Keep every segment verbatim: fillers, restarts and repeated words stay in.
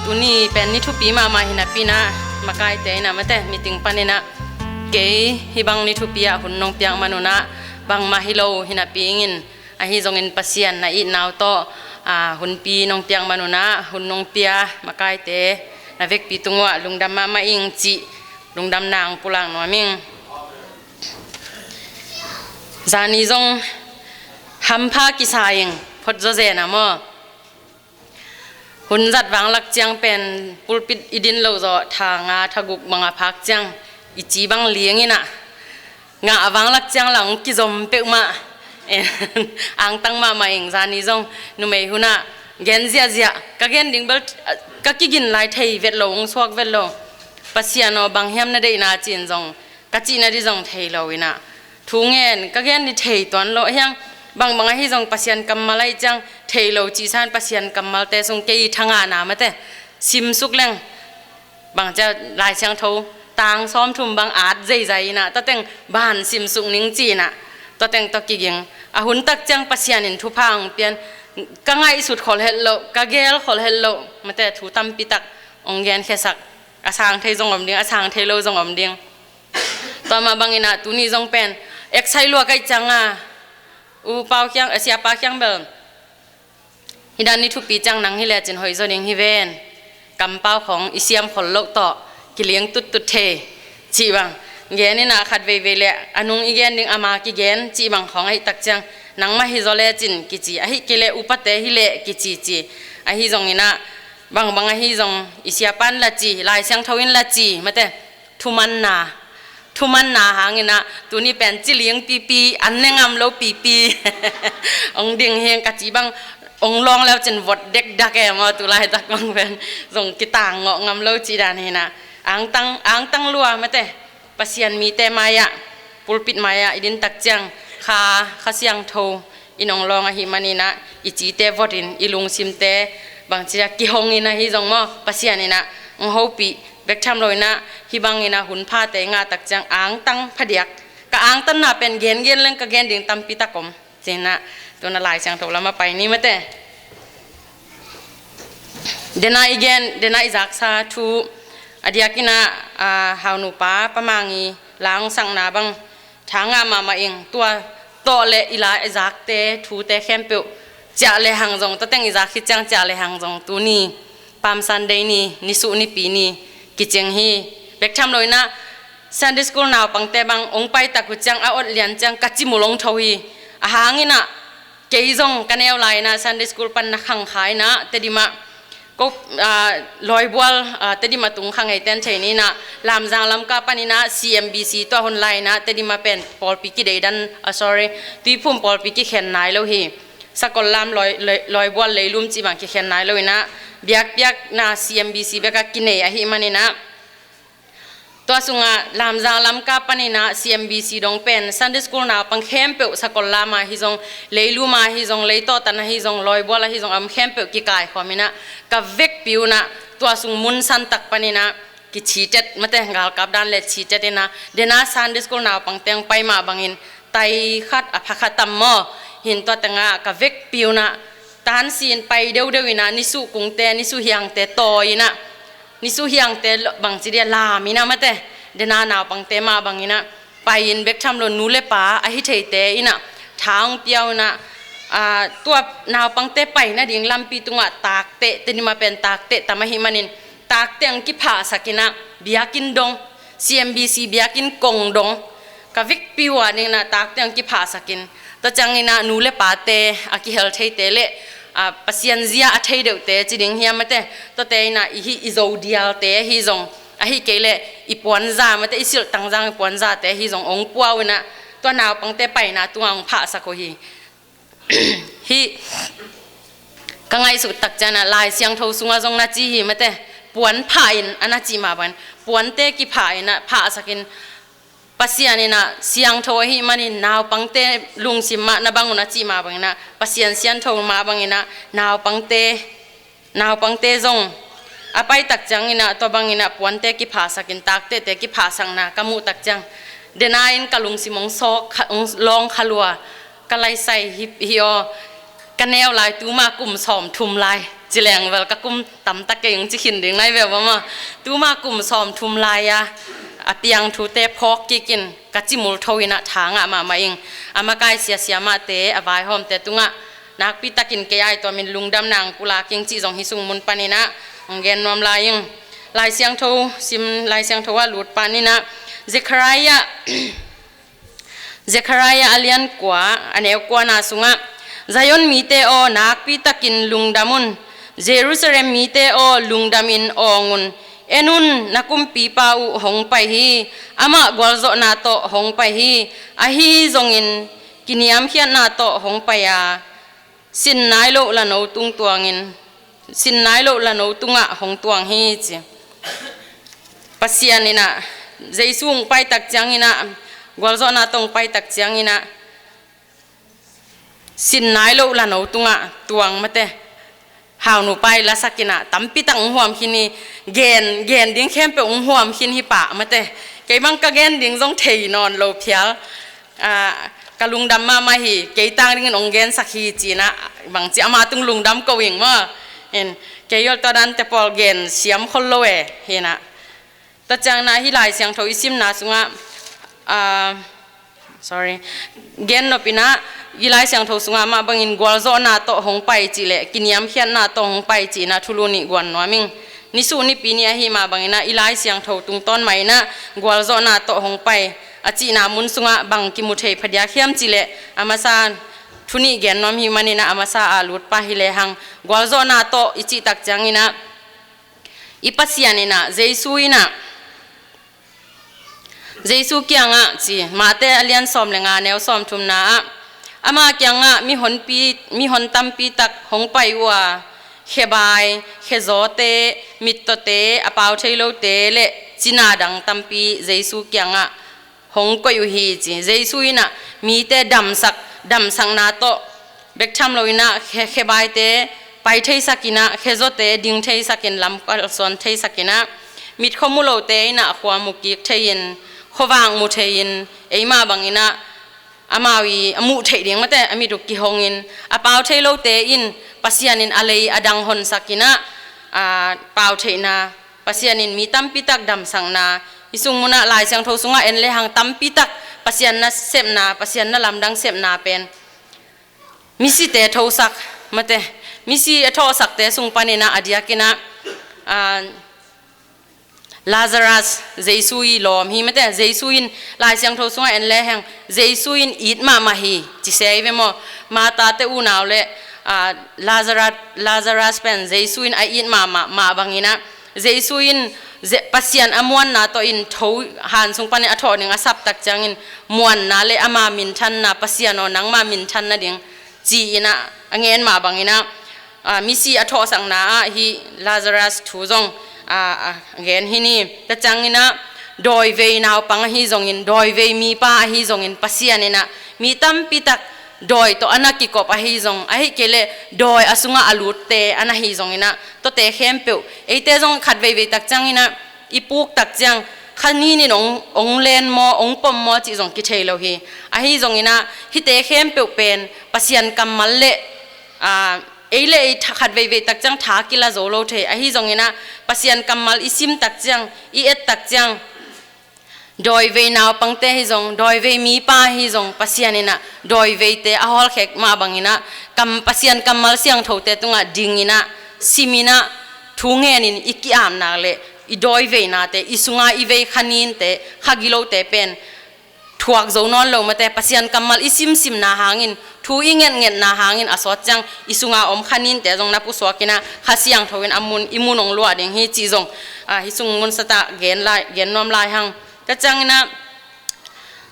Tuni pen ni thupi mahmah hi napi-in ah, makaite in ah, mate, meeting panin ah, kei hih bang ni thupi ah hun nong piak man un ah, bangmah hi lo hi napi-in, ahi zongin Pasian na itna uh tawh, ah, hunpi nong piak man un ah, hun nong pia makaite na vekpi tung uah lungdam mahmah ing cih lungdamna hong pulak nuam ing. Zani zong hampha kisa ing, phot zawzen ah maw. Hun zat vanglak ciang pen pulpit i din loh zawh tha nga tha guk bang a phak ciang i ci bang liang in ah, ngah a vanglak ciang lah hong kizom peuhmah. Angtang mahmah ing. Zani zong numei hun ah gen ziahziah, ka gen ding bel ka kigin lai, thei vet lo, hong suak vet lo. Pasian aw, bang hiam na deihna ci-in zong ka cihna ding zong thei lo in ah, thu ngen ka gen ding thei tuan lo. Hiang bangbang ahi zong Pasian kammal ahih ciang thei lo cih san, Pasian kammalte sung kei i thangahna, mate, simsuk leng, bang cia Lai Siangtho tang sawmthum bang at zeizai in ah, tua teng ban simsuk ning ci in ah, tua teng tawh kiging. A hun tak ciang Pasian in thupha hong pian, ka ngaihsut khol het loh, ka gel khol het loh, mate, thu tampi tak hong genkhiasak. A sang thei zong om ding, a sang thei lo zong om ding. Tua mah bang in ah tuni zong pen excite lua ka hih ciang a, U Pau kiang, a, Siapa kiang bel, hih dan ni thupi ciang nang hi lecin hoih zaw ding hi ven. Kampau khawng i siam khol loh tawh kiliang tuttut thei, cih bang gen in ah, khat veivei leh a nung i gen ding, ama kigen cih bang khawng ahih tak ciang, nangmah hi zaw lecin kici, ahih kei leh upate hi leh kicici. Ahi zongin ah, bangbang ahi zong i siapa'n la ci, Lai Siangtho in la ci, mate, thumanna, thumanna hangin ah tuni pen ci liang pipi, an ne ngam lo pipi hong ding hi ing. Ka ci bang hong lawng leu cin vot dekdak e maw, tu laitak bang pen zong kitang ngawh ngam lo cih dan hi in ah, angtang, angtang lua, mate, Pasian mite mai-ah, pulpit mai-ah i din tak ciang, Kha, Kha Siangtho in hong lawng ahih manin ah, i cite vot in, i lungsimte bangci a kihong in ahi zong maw, Pasian in ah hong hopih bek tham lo in ah, hih bang in ah hun phate i ngah tak ciang angtang phadiak. Ka angtanna pen gengen leng ka gen ding tampi tak om. Ci in ah, tu-in ah Lai Siangtho lam ah pai ni, mate. Dena i gen, dena i zaksa thu, a diak in ah, a, Hau nupa Pa Mang i la hong sakna bang, tha ngah mahmah ing. Tua tawh leh i la i zakte thute khempeuh ciah lehang zong, tua teng i zak khit ciang ciah lehang zong, tuni Palm Sunday ni, nisuh nipi ni kicing hi. Bek tham lo in ah, Sunday school naupangte bang hong pai tak uh ciang, a ot lian ciang ka cimul hong tho hi. A hang in ah, kei zong ka neu lai in ah Sunday school pan na khang kha in ah, Tedim ah, ko, ah, Lawibual, ah, Tedim ah tung kha ngeite in thei ni in ah, Lamzang lamka pan in ah C M B C tua hun lai in ah, Tedim ah pen pawlpi kideidan, ah, sorry, Tuiphum pawlpi kikhen nai lo hi. Sakollam, Lawi, Lawi, Lawibual, Leilum cih bang kikhen nai lo in ah, biakpiakna C M B C bek ah kinei ahih manin ah, tua sungah Lamzang lamka pan in ah C M B C dong pen Sunday school naupang khempeuh, Sakollam ah hi zong, Leilum ah hi zong, Leitawhtan ah hi zong, Lawibual ah hi zong, a om khempeuh kikaikhawm in ah, ka vekpi un ah tua sung mun san tak pan in ah kichitet, mate, galkap dan leh chitet in ah, dena Sunday school naupangte hong pai mah bangin, tai khat a pha khat tam maw, hin tua teng ah ka vekpi un ah, tansin pai deudeu in ah, nisuh kungte, nisuh hiangte tawi in ah, nisuh hiangte lo, bangci dia, lam in ah, mate, dena naupangte mah bang in ah, pai in, bek tham lo nu le pa ahi theite in ah tha hong pia un ah, ah, tua naupangte pai nading lampi tungah takteh, Tedim ah pen takteh tam ahih manin, takteh hong kiphahsak in ah, biakinn dong, C M B C biakinn kong dong, ka vekpi uh a ding in ah takteh hong kiphahsak in, tua ciang in ah nu le pate, a kihel theite leh, ah, Pasian zia a thei deuhte ci ding hiam, mate, tuate in ah i hih i Zo dialte ahi zong, ahih kei leh i puanza, mate, i silh tangzang i puanzate ahi zong hong pua uh in ah, tua naupangte paina tungah hong phahsak uh hi. Hih ka ngaihsut tak ciang ah, Lai Siangtho sungah zong na ci hi, mate, puan phah in, a na cih mah bangin, puante kiphah in ah, phahsak in, Pasian in ah siangtho ahih manin naupangte lungsim mah na bang un a cih mah bangin ah, Pasian siangtho mah bangin ah, naupangte, naupangte zong a pai tak ciang in ah, tua bangin ah puante kiphahsak in, taktehte kiphahsakna ka muh tak ciang, dena in ka lungsim hong sawk kha, hong lawng kha lua, ka laisai hi, hi aw, ka neu lai tuma kum sawmthum lai. Ci leng vel ka kum tamtak kei ing ci khin ding nai ve va maw. Tuma kum sawmthum lai-a a piang thute phawk kikin ka cimul tho in ah tha ngah mahmah ing. A makai sia siamahte, a vaihawmte tungah nakpi takin kei aituamin lungdam nang pulak ing cih zong hih sung mun panin ah hong gen nuam lai ing. Lai Siangtho sim, Lai Siangtho ah lut panin ah Zekhariah Zekhariah a lian kua, a neu kuana sungah, Zion mite aw, nakpi takin lungdam un. Jerusalem mite aw, lungdamin awng un. En un, na kumpipa uh hong pai hi. Amah gualzawhna tawh hong pai hi. Ahi zongin kiniamkhiatna tawh hong pai a, sin nai loh lano tung tuangin, sin nai loh lano tungah hong tuang hi ci. Pasian in ah, Jesu hong pai tak ciangin ah, gualzawhna tawh hong pai tak ciangin ah, sin nai loh lano tungah tuang mate. Hau nupa i lasak in ah, tampi tak hong huam khin hi, gen, gen ding khempeuh hong huam khin hi pah mate. Kei bang ka gen ding zong thei nawn lo phial. Ah, ka lungdam mahmah hi, kei tang dingin hong gensak hi ci-in ah, bangci ama tung lungdam ko ing maw. In, kei yol tua dante pawl gen siam khol lo e, hi in ah. Tua ciangin ah hih Lai Siangtho i simna sungah, ah, sorry, gen nop in ah, hih Lai Siangtho sungah mah bangin gualzawhna tawh hong pai cih leh, kiniamkhiatna tawh hong pai ci-in ah thulu nih guan nuam ing. Nisuh nipi ni ahi mah bangin ah, i Lai Siangtho tungtawn mah in ah gualzawhna tawh hong pai a cihna mun sungah bang kimu thei phadiak hiam cih leh, a masa thu nih gen nuam hi manin ah, a masa a lut pah hi lehang, gualzawhna tawh i cih tak ciangin ah, i Pasian in ah, Jesu in ah, Jesu kiangah ci, Mate a lian sawm le nga, neu sawmthumna ah, ama kiangah mihonpi, mihon tampi tak hong pai uh a, khebai, khezawte, mittawte, a pau thei lote le cina dang tampi Jesu kiangah hong koih uh hi ci. Jesu in ah mite damsak, damsakna tawh bek tham lo in ah, khe, khebaite pai theisak in ah, khezawte ding theisak in, lam kalsuan theisak in ah, mitkhua mu lote in ah khua mu kik thei in, khuavak mu thei in, eimah bangin ah amau i a muh theih ding mate, a mit uh kihong in, a pau thei lote in Pasian in a lei a dang honsak in ah, a, pau theihna, Pasian in mi tampi tak damsakna, hih sung mun ah Lai Siangtho sungah en lehang tampi tak Pasian na sepna, Pasian na lamdang sepna pen misite thosak mate, misi a thawhsakte sung panin ah a diakin ah, ah, Lazarus, Jesu i lawm hi mate, Jesu in Lai Siangtho sungah en lehang, Jesu in it mahmah hi, ci se hi ve maw. Martha te unau le, ah, Lazarus, Lazarus pen Jesu in a it mahmah, mah bangin ah, Jesu in Pasian a muanna tawh in tho, han sung panin a thawh ding a sap tak ciangin muanna le ama minthanna, Pasian aw nangma minthan nading ci-in ah a ngen mah bangin ah, ah, misi a thawhsakna ah hih Lazarus thu zong, ah, a gen hi ni. Tua ciangin ah dawivei naupang ahi zongin, dawivei mipa ahi zongin Pasian in ah mi tampi tak dawi tawh a na kikop ahi zong, ahih kei leh dawi a sungah a lutte a na hi zongin ah, tuate khempeuh, eite zong khat veivei tak ciangin ah, i puk tak ciang, kha nin in ong, ong len maw, ong pom maw cih zong kithei lo hi. Ahi zongin ah, hihte khempeuh pen Pasian kammal le, ah, ei le ei tha, khat veivei tak ciang tha kila zo lo thei. Ahi zongin ah, Pasian kammal i sim tak ciang, i et tak ciang, dawivei naupangte hi zong, dawivei mipa hi zong, Pasian in ah dawiveite a hawlkhek mah bangin ah, kam, Pasian kammal siangthote tungah dingin ah, simin ah, thu ngenin i ki-apna le i dawiveinate, i sunga i vei kha ninte, kha gilote pen thuak zo nawn lo mate, Pasian kammal i simsimna hangin, thu i ngetngetna hangin a sawt ciang i sunga om kha ninte zong na pusuak in ah, Kha Siangtho in a mun, i mun ong luah ding hi cih zong, ah, hih sung mun sat ah gen lai, gen nuam lai hang. Tua ciangin ah,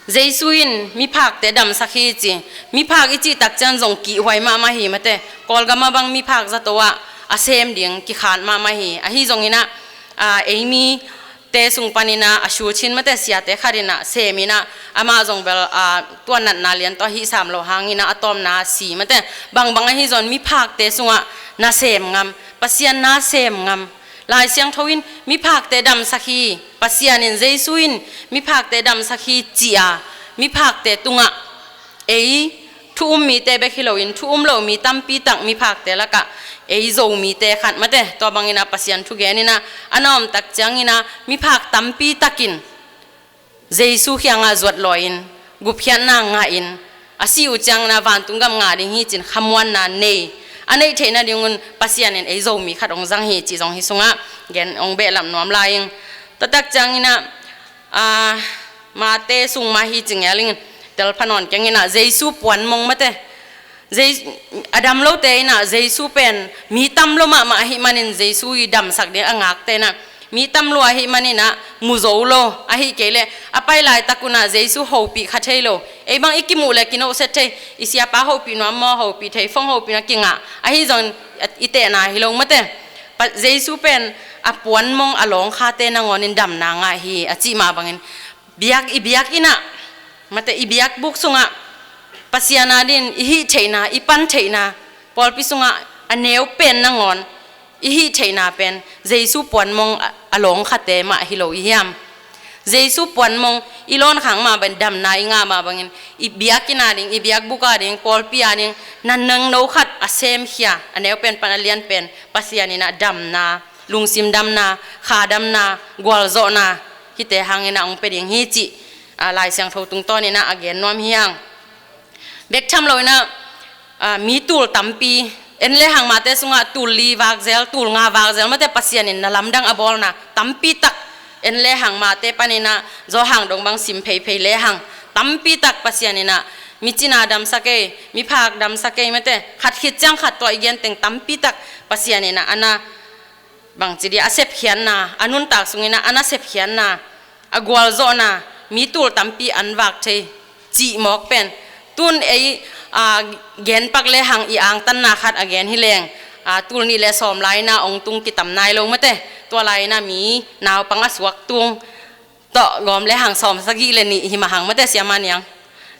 Jesu in miphakte damsak hi ci. Miphak i cih tak ciang zong kihhuai mahmah hi mate. Kawlgam ah bang miphak zato ah a sem ding kikhat mahmah hi. Ahi zongin ah, ah, ei mite sung panin ah a shuchin mate, siate khat in ah sem in ah, amah zong bel, ah, tua natna lian tawh a hih sam lo hangin ah a tawpna si mate. Bangbang ahi zong miphakte sungah na sem ngam, Pasian na sem ngam. Lai Siangtho in miphakte damsak hi, Pasian in, Jesu in miphakte damsak hi ci-a, miphakte tungah ei thu um mite bek hi loin, thu um lo mi tampi tak miphakte lakah ei Zomite khat mate, tua bangin ah Pasian thugen in ah a na om tak ciangin ah miphak tampi takin Jesu kiangah zuat lawi-in, gupkhiatna ngahin, a si uh ciangin ah vantung gam ngah ding hi ci-in khamuanna nei, a neih theihna dingun Pasian in ei Zomi khat hong zang hi cih zong hih sungah gen hong behlap nuam lai ing. Tua tak ciangin ah, ah, Mate sung mah hi ci ngel ing, tel pha nawn keng in ah, Jesu puanmong mate. Jei-, a dam lote in ah Jesu pen mi tam lua mahmah ahih manin, Jesu i damsak ding a ngakte in ah mi tam lua ahih manin ah mu zo lo, ahih kei leh a pai laitak un ah Jesu hopih kha thei lo. Ei bang i kimuh leh kinohset thei, i siapa hopih nuam maw, hopih thei, fong hopih na kingah, ahi zongin i tehna hi lo mate. Pa-, Jesu pen a puanmong a lawngkhate nangawnin damna ngah hi a cih mah bangin, biak, i biakinn ah mate, i biakbuk sungah Pasian adingin i hih theihna, i pan theihna, pawlpi sungah a neu pen nangawn i hih theihna pen Jesu puanmong a, a lawngkhate mah hi lo i hiam? Jesu puanmong i lawn khak mah bangin, damna i ngah mah bangin, i biakinn ading, i biakbuk ading, pawlpi ading na nengno khat a semkhia, a neu pen pan a lian pen Pasian in ah damna, lungsim damna, kha damna, gualzawhna, hihte hangin ah hong pia ding hi cih, ah, Lai Siangtho tungtawnin ah a gen nuam hi hang. Bek tham loin ah, ah, mi tul tampi, en le hang Mate sungah tul li vak zel, tul nga vak zel mate, Pasian in na lamdang a bawlna tampi tak, en le hang Mate panin ah Johan dong bang sim pheiphei le hang, tampi tak Pasian in ah mi cina damsak ei, miphak damsak ei mate, khat khit ciang khat tua i gen teng tampi tak Pasian in ah a na, bangci dia, a sepkhiatna, a nuntak sungin ah a na sepkhiatna, a gualzawhna, mi tul tampi an vak thei cih mawk pen, tun ei, a, genpak le hang i angtanna khat a gen hi leng, a, tul nih le sawm lai-in ah hong tung kitam nai lo mate, tua lai-in ah mi naupang a suak tung tawh gawm le hang sawm sagih le nih hi mah hang mate, siama niang.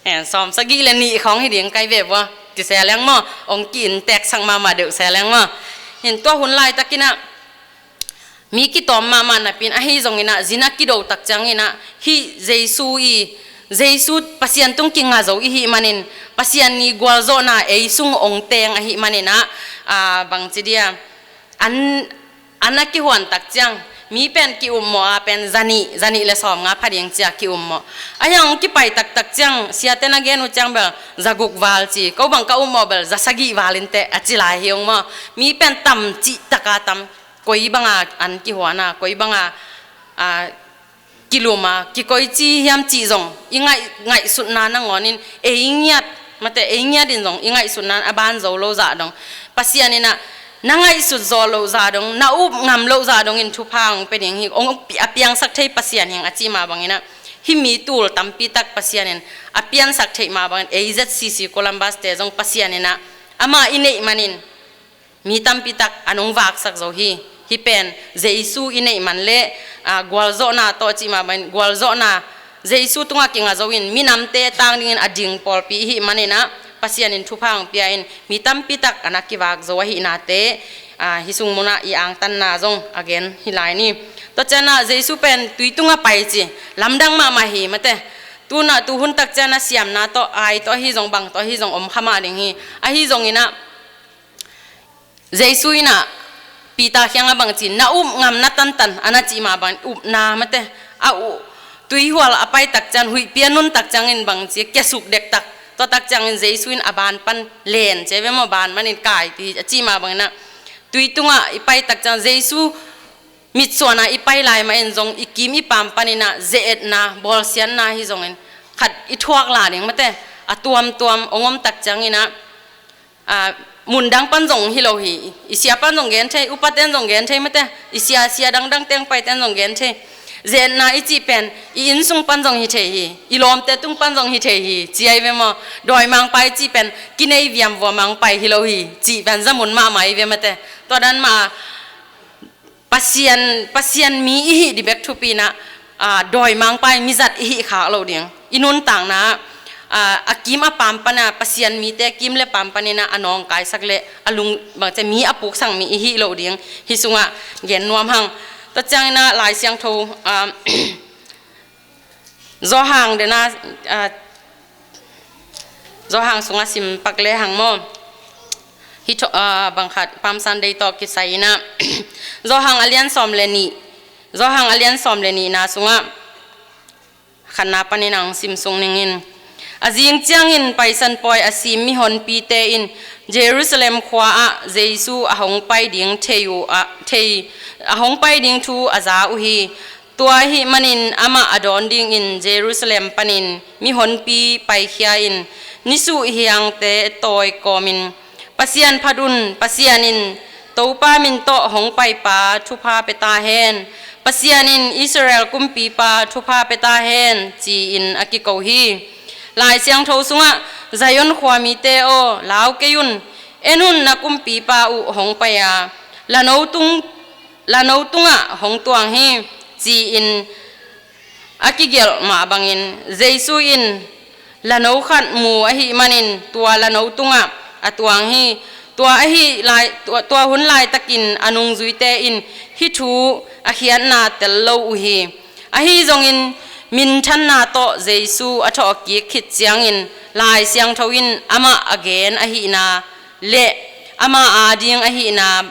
Eh, sawm sagih le nih khawng hi ding kai ve vua, ti se leng maw, hong ki-in teksak mahmah deuh se leng maw. Hin tua hun laitakin ah mi kitawm mahmah napi-in, ahi zongin ah zin a kido tak ciangin ah hih Jesu i, Jesu Pasian tung kinga zo i hih manin, Pasian i gualzawhna ei sung hong teng ahih manin ah, ah, bangci dia, an, an a kihuan tak ciang, mi pen ki-upmawh a pen zanih, zanih le sawmnga pha ding ci-a ki-upmawh. Ahi hang hong kipai taktak ciang, siate na gen uh ciang bel zaguk val ci, ko bang ka upmawh bel zasagih val inteh a ci lai hi hong maw. Mi pen tam cihtaka tam, koi banga an kihuan a, koi banga, a, kilum a, kikoici hiam cih zong i ngaih, ngaihsutna nangawnin ei ngiat mate, ei ngiatin zong i ngaihsutna a ban zo lo zah dong, Pasian in ah na ngaihsut zawh loh zah dong, na up ngam loh zah dongin thupha hong pia ding hi, hong pi-, a piangsak thei Pasian hi hang a cih mah bangin ah, hih mi tul tampi tak Pasian in a piansak theih mah bangin, A Z C C Columbus te zong Pasian in ah amah i neih manin mi tampi tak a nong vaksak zo hi. Hih pen Jesu i neih man le, a, gualzawhna tawh cih mah bangin, gualzawhna Jesu tungah kinga zo in, minamte tang dingin a ding pawlpi i hih manin ah, Pasian in thupha hong pia in, mi tampi tak a na kivak zo ahihnate, a, hih sung munah i angtanna zong a gen hi lai ni. Tua ciangin ah Jesu pen tui tungah pai ci, lamdang mahmah hi mate. Tun ah tu hun tak ciangin ah siamna tawh, ai tawh ahi zong, bang tawh ahi zong om kha mah ding hi. Ahi zongin ah Jesu in ah Peter kiangah bangci, na up ngam na tantan, a na cih mah bangin upna mate. A u-, tuihual a pai tak ciang, huihpi a nun tak ciangin bangci, kiasuk dektak. Tua tak ciangin Jesu in a ban pan len ci ve maw, ban panin kai ti a cih mah bangin ah, tui tungah i pai tak ciang Jesu mitsuan a i pai lai mah in zong i kim i paam panin ah ze-etna, bawlsiatna hi zongin khat i thuak la ding mate. A tuamtuam hong om tak ciangin ah, a, mundang pan zong hi lo hi. I sia pan zong gen thei, upaten zong gen thei mate. I sia, sia dangdang teng paiten zong gen thei. Ze-etna i cih pen i innsung pan zong hi thei hi, i lawmte tung pan zong hi thei hi, ci ai ve maw. Dawimangpa i cih pen kinei viam vuamangpai hi lo hi, cih pen zamun mahmah i ve mate. Tua dan mah Pasian, Pasian mi i hih ding bek thupi in ah, a, dawimangpa i mizat i hih khak loh ding. I nuntakna, a, a kim a paam pan ah, Pasian mite kim le paam panin ah a nawngkaisak le a lung, bangci, mi a puksak mi i hih loh ding. Hih sungah gen nuam hang. Tua ciangin ah Lai Siangtho, a, Johan dena, a, Zawhang sungah sim pak le hang maw. Hi tho-, ah, bang khat Palm Sunday tawh kisai inah Zawhang a lian sawm le nih, Zawhang a lian sawm le nihna sungah khatna panin ang sim sung ning in. A zing ciangin Paisan pawi a sim mihonpite in Jerusalem khua ah Jesu a hong pai ding thei uh a, thei, a hong pai ding thu a za uh hi. Tua ahih manin amah a dawn dingin Jerusalem panin mihonpi paikhia in nisuh hiangte tawi kawmin, "Pasian phat un, Pasian in Topa min tawh hong paipa thupha pia ta hen. Pasian in Israel kumpipa thupha pia ta hen," ci-in a kiko hi. Lai Siangtho sungah, "Zion khua mite aw, lau kei un. En un, na kumpipa uh hong pai a, lano tung, lano tungah hong tuang hi," ci-in a kigelh mah bangin Jesu in lano khat mu ahih manin tua lano tungah a tuang hi. Tua ahi lai, tua, tua hun laitakin a nungzuite in hih thu a khiatna tel lo uh hi. Ahi zongin minthanna tawh Jesu a thawhkik khit ciangin Lai Siangtho in amah a gen ahihna le ama ading ahihna,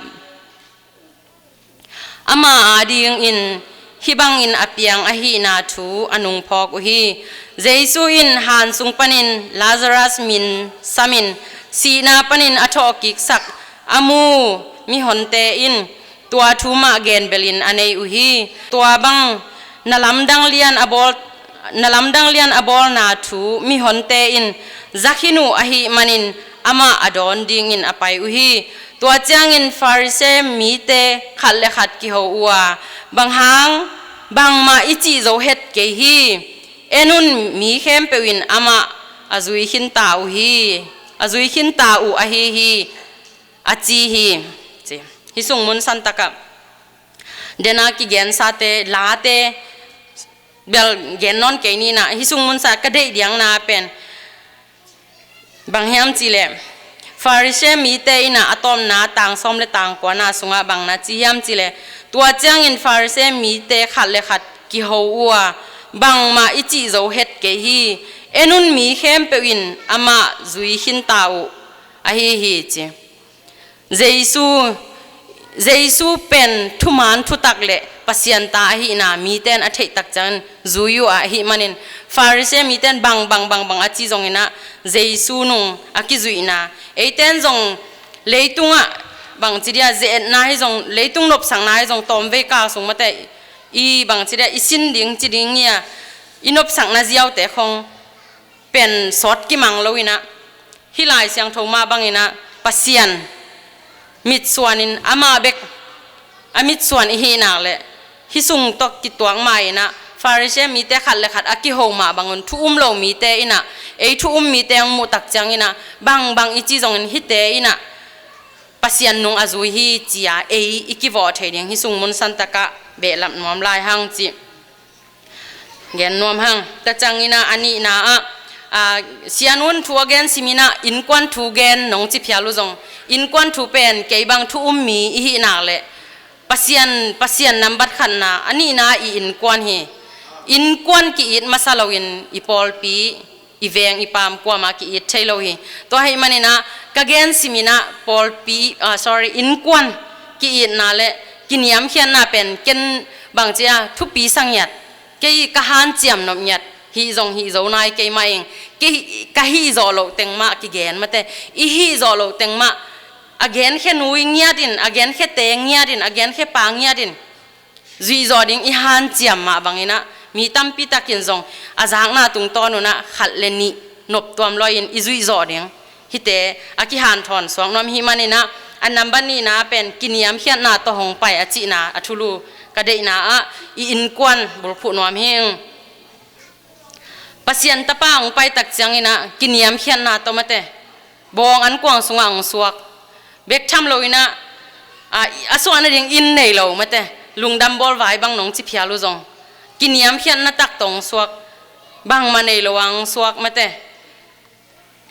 ama adingin hih bangin a piang ahihna thu a nungphawk uh hi. Jesu in han sung panin Lazarus min samin sihna panin a thawhkiksak a mu mihonte in tua thu mah genbelin a nei uh hi. Tua bang na lamdang lian a bawl, na lamdang lian a bawlna thu mihonte in za khin uh ahih manin amah a dawn dingin a pai uh hi. Tua ciangin Pharisee mite khat le khat kiho uh a, "Bang hang, bangmah i cih zo het kei hi. En un, mi khempeuh in amah a zui khin ta uh hi, a zui khin ta uh ahi hi," a ci hi, ci. Hih sung mun santakah dena kigensate, late, bel gen nawn kei ni inah, hih sung mun sa ka deih diangna pen bang hiam cihleh, Pharisee mite inah a tawpna tang sawm le tang kuana sungah bang na ci hiam cihleh, tua ciangin Pharisee mite khat le khat kiho uh a, "Bangmah i cih zo het kei hi. En un, mi khempeuh in amah zui khin ta uh ahi hi," ci. Jesu, Jesu pen thuman thutak le Pasian ta ahihna mite in a theihtak ciangin zui uh ahih manin, Pharisee mite in bang, bang, bang, bang a ci zongin ah Jesu nung a kizuihna, eite in zong leitungah bangci dia ze-etna hi zong, leitung nopsakna hi zong, tawmvei kal sung mate i bangci dia i sin ding ci ding hi a, i nopsakna ziaute khong pen sawt kimang lo inah, hih Lai Siangtho mah bangin ah Pasian mitsuanin amah bek a mitsuan i hih nak leh, hih sung tawh kituak mah inah Pharisee mite khat le khat a kiho mah bangun thu um lo mite inah, ei thu um mite hong muhtak ciangin ah bang bang i ci zongin hihte inah Pasian nung a zui hi ci-a ei i kivawh thei ding hih sung mun santakah behlap nuam lai hang cih gen nuam hang. Tua ciangin ah a nihna ah, a, Sian un thu a gen simin ah innkuan thu gen nong ci phial uh zong, innkuan thu pen kei bang thu um mi i hih nak leh Pasian, Pasian nambat khatna, a nihna i innkuan hi. Innkuan ki-it masa loin i pawlpi, i veng, i paam kuamah ki-it thei lo hi. Tua ahih manin ah ka gen simin ah pawlpi, ah, sorry, innkuan ki-itna le kiniamkhiatna pen ken bangci a thupi sa ngiat, kei ka hanciam nop ngiat, hih zong hih zo nai kei mah ing, kei ka hih zawh loh teng mah kigen mate, i hih zawh loh teng mah a genkhia nu ngiat in, a genkhia te ngiat in, a genkhia pa ngiat in zuihzawh ding i hanciam mah bangin ah mi tampi takin zong a zakna tungtawn un ah khat le nih noptuam lawi-in i zuihzawh ding hihte a kihanthawn suak nuam hi. Manin ah a nambat nihna pen kiniamkhiatna tawh hong pai a cihna a thulu ka deihna ah i innkuan bulphuh nuam hi. Pasian tapa hong paitak ciangin ah kiniamkhiatna tawh mate, bawng an kuang sungah hong suak. Bek tham loin ah, a, a suah nading inn nei lo mate, lungdam bawl vai bang nong ci phial uh zong, kiniamkhiatna tak tawh hong suak, bangmah nei lo a hong suak mate.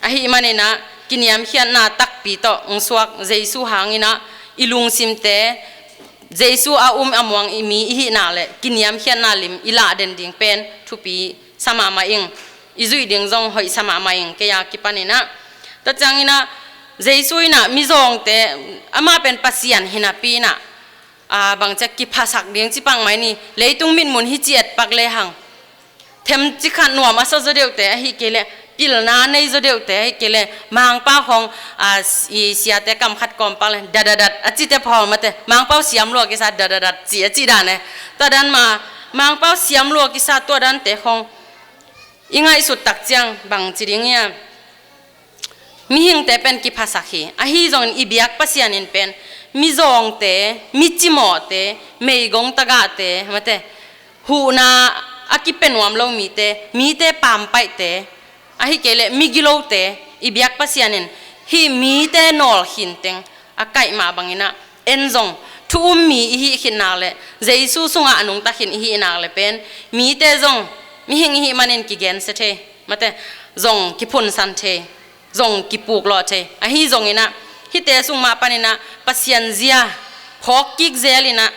Ahih manin ah kiniamkhiatna takpi tawh hong suak Jesu hangin ah i lungsimte Jesu a um a muang i mi i hih nak leh kiniamkhiatna lim i lah den ding pen thupi sa mahmah ing. i zuih ding zong hoihsa mahmah ing, kei a kipan inah. Tua ciang inah Jesu inah mizawngte, amah pen Pasian hi napi inah, a, bangci a kiphasak ding ci pah mai ni, leitung mitmun hi ci et pak lehang, themcik khat nuam a sa zaw deuhte, ahih kei leh pilna nei zaw deuhte, ahih kei leh Mangpau khawng, a, i siate kam khat kawm pak leh dadadat a cite phawl mate, Mangpau siam lua kisa dadadat ci a cih dan e. Tua dan mah, Mangpau siam lua kisa tua dante khawng i ngaihsut tak ciang bangci ding ia. Mihingte pen kiphasak hi. Ahi zongin i biak Pasian in pen mizawngte, micimawhte, meigong tagahte mate, huhna a kipia nuam lo mite, mite pampaihte, ahih kei leh migilote, i biak Pasian in hih mite nawlkhin teng a kaih mah bang inah, en zong thu um mi i hih khit nak leh, Jesu sungah a nungta khin i hih nak leh pen, mite zong mihing i hih manin kigensia thei mate, zong kiphunsan thei, zong kipuklawh thei. Ahi zong inah, hihte sung mah pan inah Pasian zia phawk kik zel inah,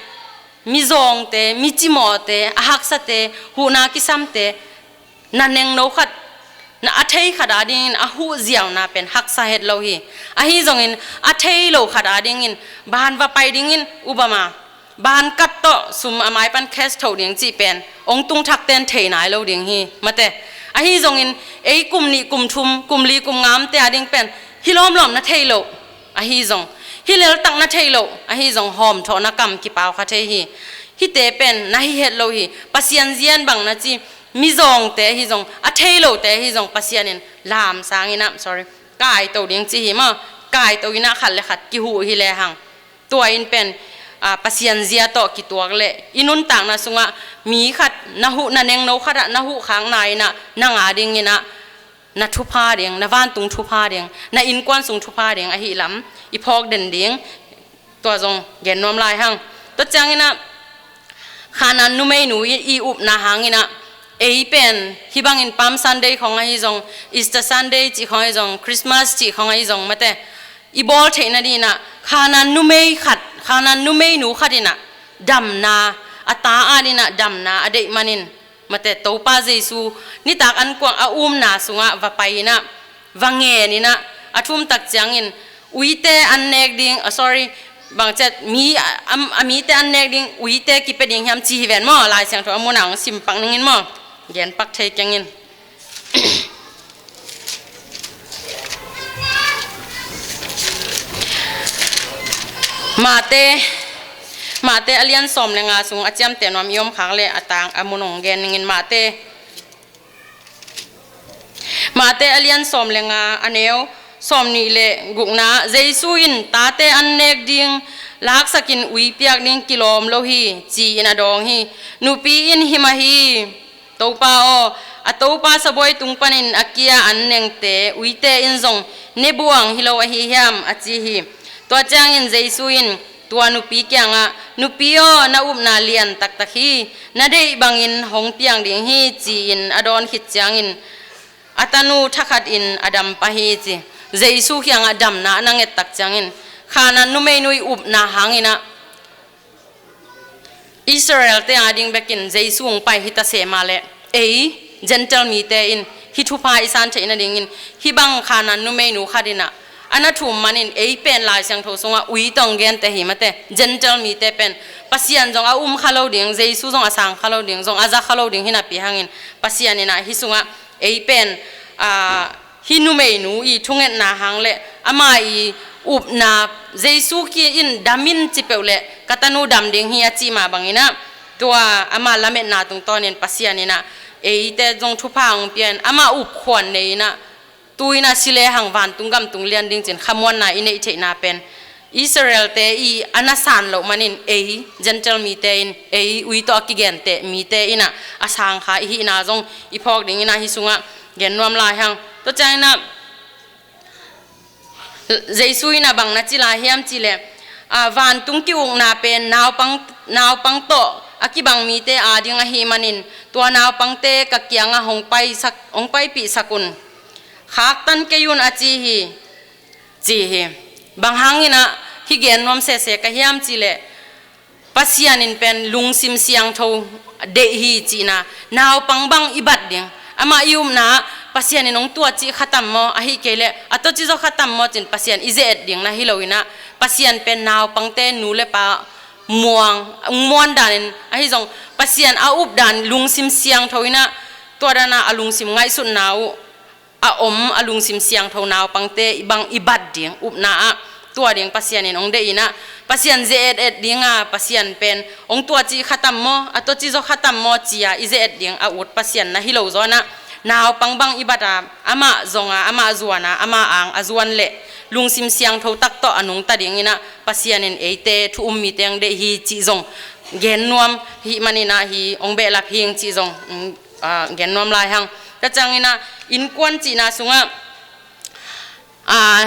mizawngte, micimawhte, a haksate, huhna kisamte, na nengno khat, na a thei khat a dingin a huh ziauna pen haksa het lo hi. Ahi zongin a thei lo khat a dingin, ban va pai dingin, ubama, ban kat tawh sum a mai pan cash thoh ding cih pen hong tung thakten thei nai lo ding hi mate. Ahi zongin ei kum nih, kum thum, kum li, kum ngamte a ding pen hi lawmlawm na thei lo. Ahi zong hi leltak na thei lo. Ahi zong hawmthawhna kam kipau kha thei hi. Hihte pen na hi het lo hi. Pasian zia in bang na ci, mizawngte ahi zong, a thei lote ahi zong Pasian in lamsang inah, sorry, kaito ding ci hi maw. Kaito inah khat le khat kihuh hi lehang, tua in pen, a, Pasian zia tawh kituak leh i nuntakna sungah mi khat na huh, na nengno khatah na huh khakna inah nang a ding inah na thupha ding, na vantung thupha ding, na innkuan sung thupha ding ahih lam i phawk den ding. Tua zong gen nuam lai hang. Tua ciang inah Khanaan numeinu i, i upna hang inah, ei pen hih bangin Palm Sunday khawng ahi zong, Easter Sunday cih khawng ahi zong, Christmas cih khawng ahi zong mate, i bawl theihna ding inah Khanaan numei khat, Khanaan numeinu khat inah damna, a ta a ding inah damna a deih manin mate, Topa Jesu nitak an kuang a umna sungah va pai inah, va ngen inah, a thum tak ciangin uite an nek ding, a, sorry, bangci a, mi, a, a, a mite an nek ding uite kipia ding hiam ci hi ven maw. Lai Siangtho a mun ah hong sim pak ning in maw, gen pak thei keng in. Mate, Mate a lian sawm le nga sung a ciamteh nuam i om khak leh a tang a mun hong gen ning in. Mate, Mate a lian sawm le nga, a neu sawm nih le gukna, Jesu in tate an nek ding laksakin ui piak ding kilawm lo hi ci-in a dawng hi. Nupi in, hi mah hi, Topa aw, a topa sabuai tung panin a kia an nengte uite in zong ne buang hi lo ahi hiam, a ci hi. Tua ciangin Jesu in tua nupi kiangah, nupi aw, na upna lian taktak hi, na deih bangin hong piang ding hi, ci-in a dawn khit ciangin a tanu thakhatin a dam pah hi, ci. Jesu kiangah damna a na nget tak ciangin Khanaan numeinu i upna hang inah Israel-te a ding bekin Jesu hong pai hi ta se mah leh, ei Gentile mite in hih thupha i san theih nadingin hih bang Khanaan numeinu khat inah a na thum manin ei pen Lai Siangtho sungah ui tawh hong gente hi mate, Gentile mite pen Pasian zong a um kha lo ding, Jesu zong a sang kha lo ding, zong a za kha lo ding hi napi hangin Pasian inah hih sungah ei pen, a, hih numeinu i thungetna hang le ama i upna, Jesu ki in dam in ci peuh leh ka tanu dam ding hi a cih mah bang inah, tua ama lametna tungtawnin Pasian inah eite zong thupha hong pia in, ama upkhuan nei inah, tu inah si lehang vantung gam tung lian ding ci-in khamuanna i neih theihna pen Israel-te i a na san loh manin ei Gentile mite in, ei ui tawh a kigenteh mite inah a sang kha i hihna zong i phawk ding inah hih sungah gen nuam lai hang. Tua ciang inah Jesu inah bang na ci lai hiam cih leh, a, vantung ki-ukna pen naupang, naupang tawh a kibang mite a ding ahih manin tua naupangte ka kiangah hong paisak, hong paipihsak un, khaktan kei un, a ci hi, ci hi. Bang hang inah hih gen nuam sese ka hiam cih leh, Pasian in pen lungsim siangtho deih hi cihna, naupang bang i bat ding, Amah i upna ah Pasian in hong tua cih khatam maw, ahih kei leh a tua cih zaw khatam maw cin Pasian i ze-et ding na hi lo in ah, Pasian pen naupangte nu le pa muang, muan danin ahi zong Pasian a up dan lungsim siangtho in ah, tua dan a a lungsim ngaihsutna uh a om a lungsim siangtho naupangte i bang i bat ding upna ah tua ding Pasian in hong deih in ah, Pasian ze-et et ding a, Pasian pen hong tua cih khatam maw, a tua cih zaw khatam maw ci-a i ze-et ding a ut Pasian na hi lo zaw in ah, naupang bang i bat a, amah zong a, amah zuan a, amah ang a zuan leh lungsim siangtho tak tawh a nungta ding in ah, Pasian in eite thu um mite hong deih hi cih zong gen nuam hi man in ah, hi hong behlap hing cih zong, mm, ah, gen nuam lai hang. Tua ciang in ah, innkuan cihna sungah, ah,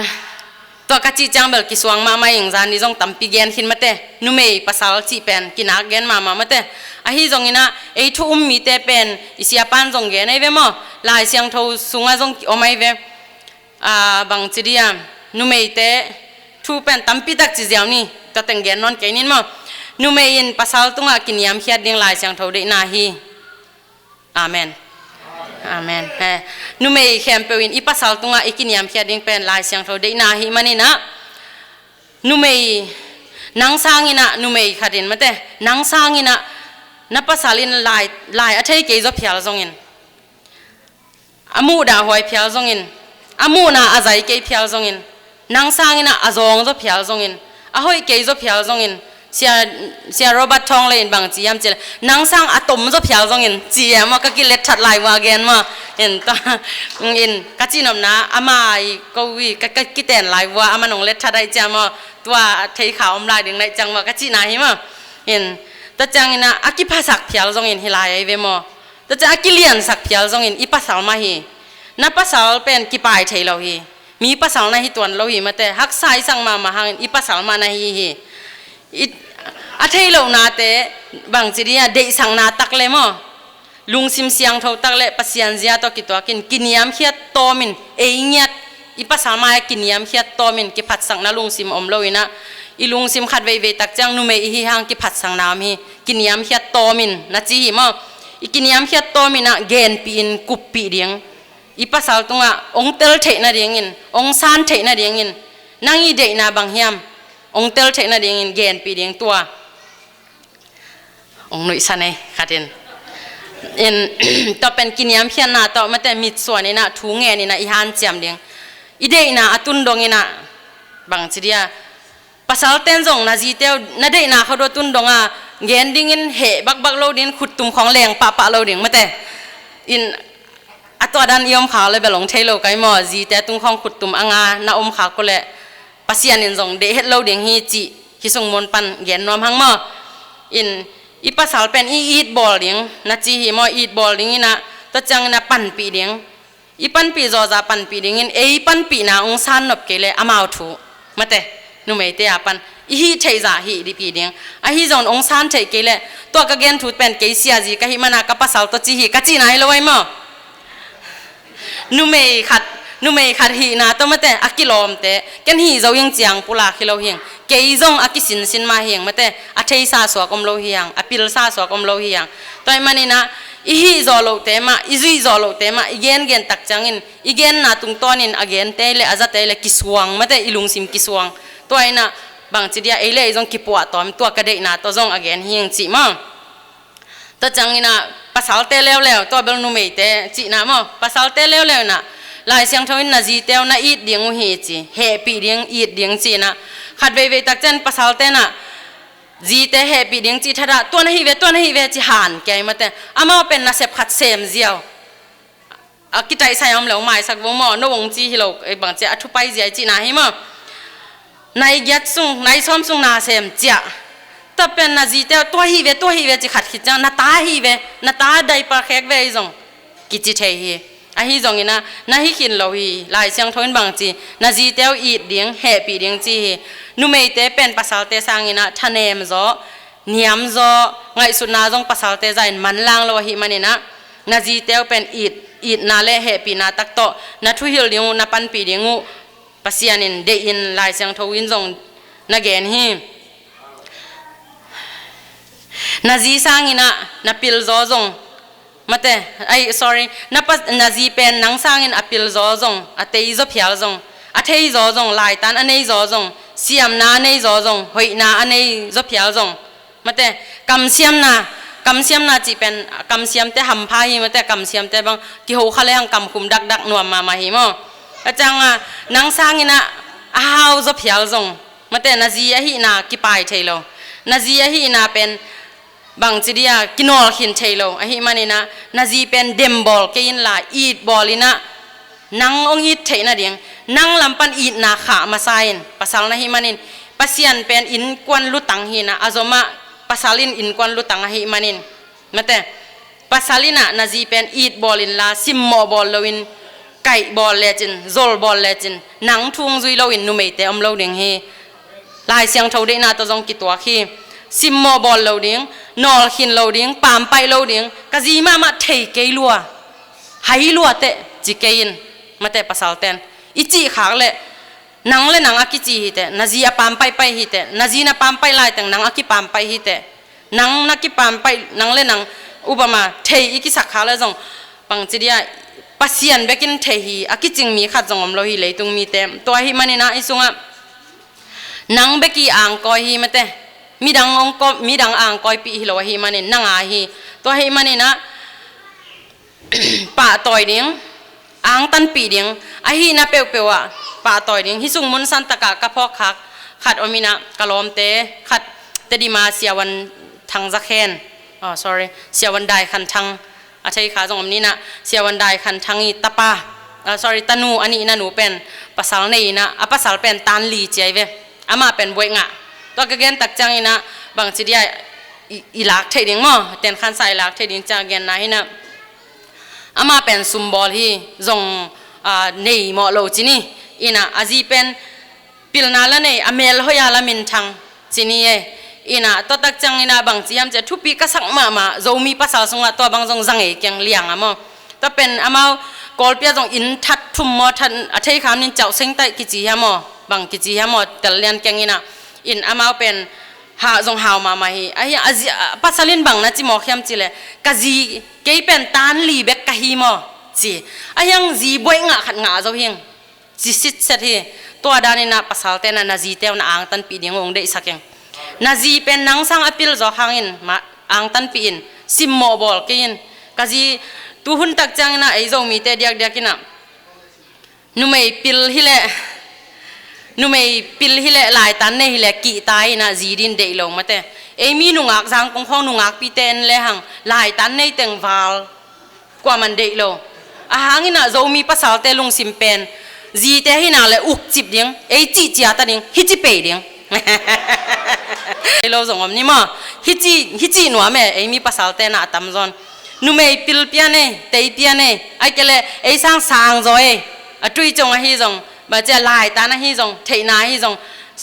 tua ka cih ciang bel kisuang mahmah ing, zan ni zong tampi gen khin mate, numei pasal cih pen kinak gen mahmah mate. Ahi zong in ah, ei thu um mite pen i siapan zong gen ei ve maw, Lai Siangtho sungah zong om ei ve. Ah, bang ci dih a, numeite thu pen tampi tak ci ziau ni, tua teng gen nawn kei ning maw. Numei in pasal tungah kiniamkhiat ding Lai Siangtho deihna hi. Amen. Amen. Eh, numei khempeuh in i pasal tungah i kiniamkhiat ding pen Lai Siangtho deihna hi man in ah, numei, nang sang in ah numei khat in mate, nang sang in ah na pasal in lai, lai a thei kei zaw phial zongin, a muhdah huai phial zongin, a muhna a zai kei phial zongin, nang sang in ah a zawng zaw phial zongin, a hoih kei zaw phial zongin, Sia, Sia Robert Thawng le in bang ci hiam cih leh, nang sang a tom zaw phial zongin ci hiam maw, ka kilet that lai vua gen maw. In tua, in ka cihnopna, ama i ko i ka, ka kiten lai vua, ama nong let that ai ciam maw, tua thei kha om lai ding naih ciang maw, ka cihna hi maw. In tua ciang in ah, a kiphasak phial zongin hi lai ai ve maw. Tua ciang a kiliansak phial zongin i pasal mah hi. Na pasal pen kipai thei lo hi. Mi pasal na hi tuan lo hi mate. Haksa i sak mahmah hangin i pasal mah na hi hi. I, a thei lohnate bang ci dih a, deihsakna tak le maw, lungsim siangtho tak le Pasian zia tawh kituakin kiniamkhiat tawmin, ei ngiat i pasal mai-ah kiniamkhiat tawmin kiphatsakna lungsim om lo in ah, i lungsim khat veivei tak ciang numei i hi hang kiphatsakna om hi, kiniamkhiat tawmin na ci hi maw. I kiniamkhiat tawmin ah genpih in kuppih ding, i pasal tungah hong tel theih nadingin, hong san theih nadingin, nang i deihna bang hiam hong tel theih nadingin genpih ding tua. Hong nuihsan ei khat in. In, tua pen kiniamkhiatna tawh mate, mitsuan in ah, thu ngen in ah i hanciam ding. I deihna a tun dong in ah, bang ci dih a, pasal ten zong na zite uh na deihna khuadua tun dong a, gen dingin heh bakbak lo dingin, khuttum khawng leng pahpah lo ding mate. In, a tua dan i om khak le bel hong thei lo kai maw, zite tung khawng khuttum a nga na om khak uh leh Pasian in zong deih het lo ding hi cih hih sung mun pan gen nuam hang maw. In, i pasal pen i it bawl ding na ci hi maw, it bawl ding in ah, tua ciang in ah panpih ding. I panpih zawza panpih dingin, ei panpihna hong san nop kei leh amau thu mate, numeite a pan i hih theih zah hih dih pih ding. Ahi zongin hong san theih kei leh, tua ka gen thu pen kei siazi ka hih man a ka pasal tawh ci hi ka cihna hi lo ai maw. Numei khat, numei khat hihna tawh mate, a kilawmte, ken hih zo ing ciang pulak hi lo hing. Kei zong a kisinsin mah hing mate, a theisa suak om lo hi hang, a pilsa suak om lo hi hang. Tua ahih man in ah, i hih zawh lohte mah, i zuih zawh lohte mah, i gengen tak ciangin, i genna tungtawnin a gente le a zate le kisuang mate, i lungsim kisuang. Tua in ah, bang ci dih a, ei le ei zong kipuah tawm, tua ka deihna tawh zong a gen hing cih maw. Tua ciang in ah, pasalte leuleu, tua bel numeite cihna maw, pasalte leuleu in ah, Lai Siangtho in na zite uh na it ding uh hi ci, hehpih ding, it ding ci in ah, khat veivei tak ciang pasalte in ah zite hehpih ding cih thadah, tua na hih ve, tua na hih ve ci han kei mate. Amau pen nasep khat sem ziau. A kitaihsa om le hong maisak vo maw, no hong ci hi lo, eh, bang ci a, a thupai zia i cihna hi maw. Nai giat sung, nai sawm sung na sem ciah. Tua pen na zite uh, tua hih ve, tua hih ve ci khat khit ciang, na ta hih ve, na ta diaper khek ve i zong kici thei hi. Ahi zongin ah, na hih khin lo hi, Lai Siangtho in bang ci, na zite uh it ding, hehpih ding ci hi. Numeite pen pasalte sangin ah, thanem zaw, niam zaw, ngaihsutna zong pasalte zah in manlang lo ahih man in ah, na zite uh pen it, itna le hehpihna tak tawh na thuhilh ding uh, na panpih ding uh Pasian in deih in, Lai Siangtho in zong na gen hi. Na zi sangin ah na pil zaw zong Mate, ai, sorry, na pa, na zi pen nang sangin a pil zaw zong, a tei zaw phial zong, a thei zaw zong, laitan a nei zaw zong, siamna a nei zaw zong, hoihna a nei zaw phial zong. Mate, kamsiamna, kamsiamna cih pen, kamsiamte hampha hi, mate, kamsiamte bang, kiho kha le hang kamkhum dakdak nuam mahmah hi maw. A cianga, nang sangin ah, a hau zaw phial zong, mate, na zi ahihna kipai thei lo. Na zi ahihna pen, bangci dia, kinawlkhin thei lo. Ahih manin ah, na zi pen dembawl kei inla, itbawl in ah, nang hong it theih nading, nang lam pan itna khah masa in, pasal na hih manin, Pasian pen innkuan lutang hi in ah, a zomah pasal in innkuan lutang ahih manin. Mate, pasal in ah na zi pen itbawl inla, simmawh bawl loin, kaihbawl lecin, zolbawl lecin, nang thu hong zui loin numeite om lo ding hi. Lai Siangtho deihna tawh zong kituak hi. Simmawh bawl lo ding, nawlkhin lo ding, pampaih lo ding, ka zi mahmah thei kei lua, hai lua teh, ci kei in, mate, pasalten. I cih khak leh, nang le nang a kici hi teh, na zi a pampaihpaih hi teh, na zi na pampaih laiteng nang a kipampaih hi teh, nang na kipampaih, nang le nang, upama, thei i kisak khak leh zong, bangci dia, Pasian bekin thei hi, a kicing mi khat zong om lo hi, leitung mite. Tua ahih manin ah, i sungah, nang bek i angkawi hi, mate. Midang hong kaw-, midang angkawipih hi lo ahih manin, nang a hi. Tua ahih manin ah, pahtawi ding, angtanpih ding, ahihna peuhpeuh ah pahtawi ding. Hih sung mun santak ah ka phawk khak khat om in ah, ka lawmte khat, Tedim a Sia Van Thang Za Khen, oh, sorry, Sia Van Dai Khan Thang, a thei kha zong om ni in ah, Sia Van Dai Khan Thang i tapa, ah, sorry, tanu, a nihna nu pen pasal nei in ah, a pasal pen tan li ci ai ve. Amah pen buaih ngah. Tua ka gen tak ciangin ah, bangci dia, i, i lak theih ding maw, ten khansa i lak theih ding ciang a genna hi in ah, amah pen sumbawl hi, zong, ah, nei mawh lo ci ni. In ah, a zi pen pilna la nei, a mel hoih a la minthang ci ni e. In ah, tua tak ciangin ah, bangci hiam cih leh, thupi ka sak mahmah, Zomi pasal sungah tua bang zong za ngei keng, liang a maw. Tua pen amau Kawlpi ah zong inn that thum maw, that, a thei kha nin ciauh seng taih kici hiam maw, bang kici hiam maw, tel lian keng in ah. In amau pen hah zong hau mahmah hi. Ahi, a zi, a pasal in bang na ci mawk hiam cih leh, ka zi, kei pen tan li bek ka hi maw, ci. Ahi hang zi buaih ngah khat ngah zo hi ing, ci sitset hi. Tua dan in ah pasalte in ah na zite uh na angtanpih ding uh hong deihsak ing. Na zi pen nang sang a pil zawk hangin, ma, angtanpih in, simmawh bawl kei in. Ka zi, tuhun tak ciangin ah ei Zomite diakdiak in ah, numei pil hi leh, numei pil hi leh, laitan nei hi leh, kihta in ah zi din deih lo, mate. Ei mi nungak, Zangkong khawng nungakpite en le hang, laitan nei teng val, kuaman deih lo. A hang in ah Zomi pasalte lungsim pen, zite hi nak leh ukcip ding, ei cih ciat a ding, hi ci pei ding. Ei lo zong om ni maw, hi ci, hi ci nuam e, ei mi pasalte na a tamzaw in. Numei pil pian e, tei pian e, ahih kei leh ei sang sang zaw e, a tui ciang ahi zong, bangci a laitan ahi zong, theihna ahi zong,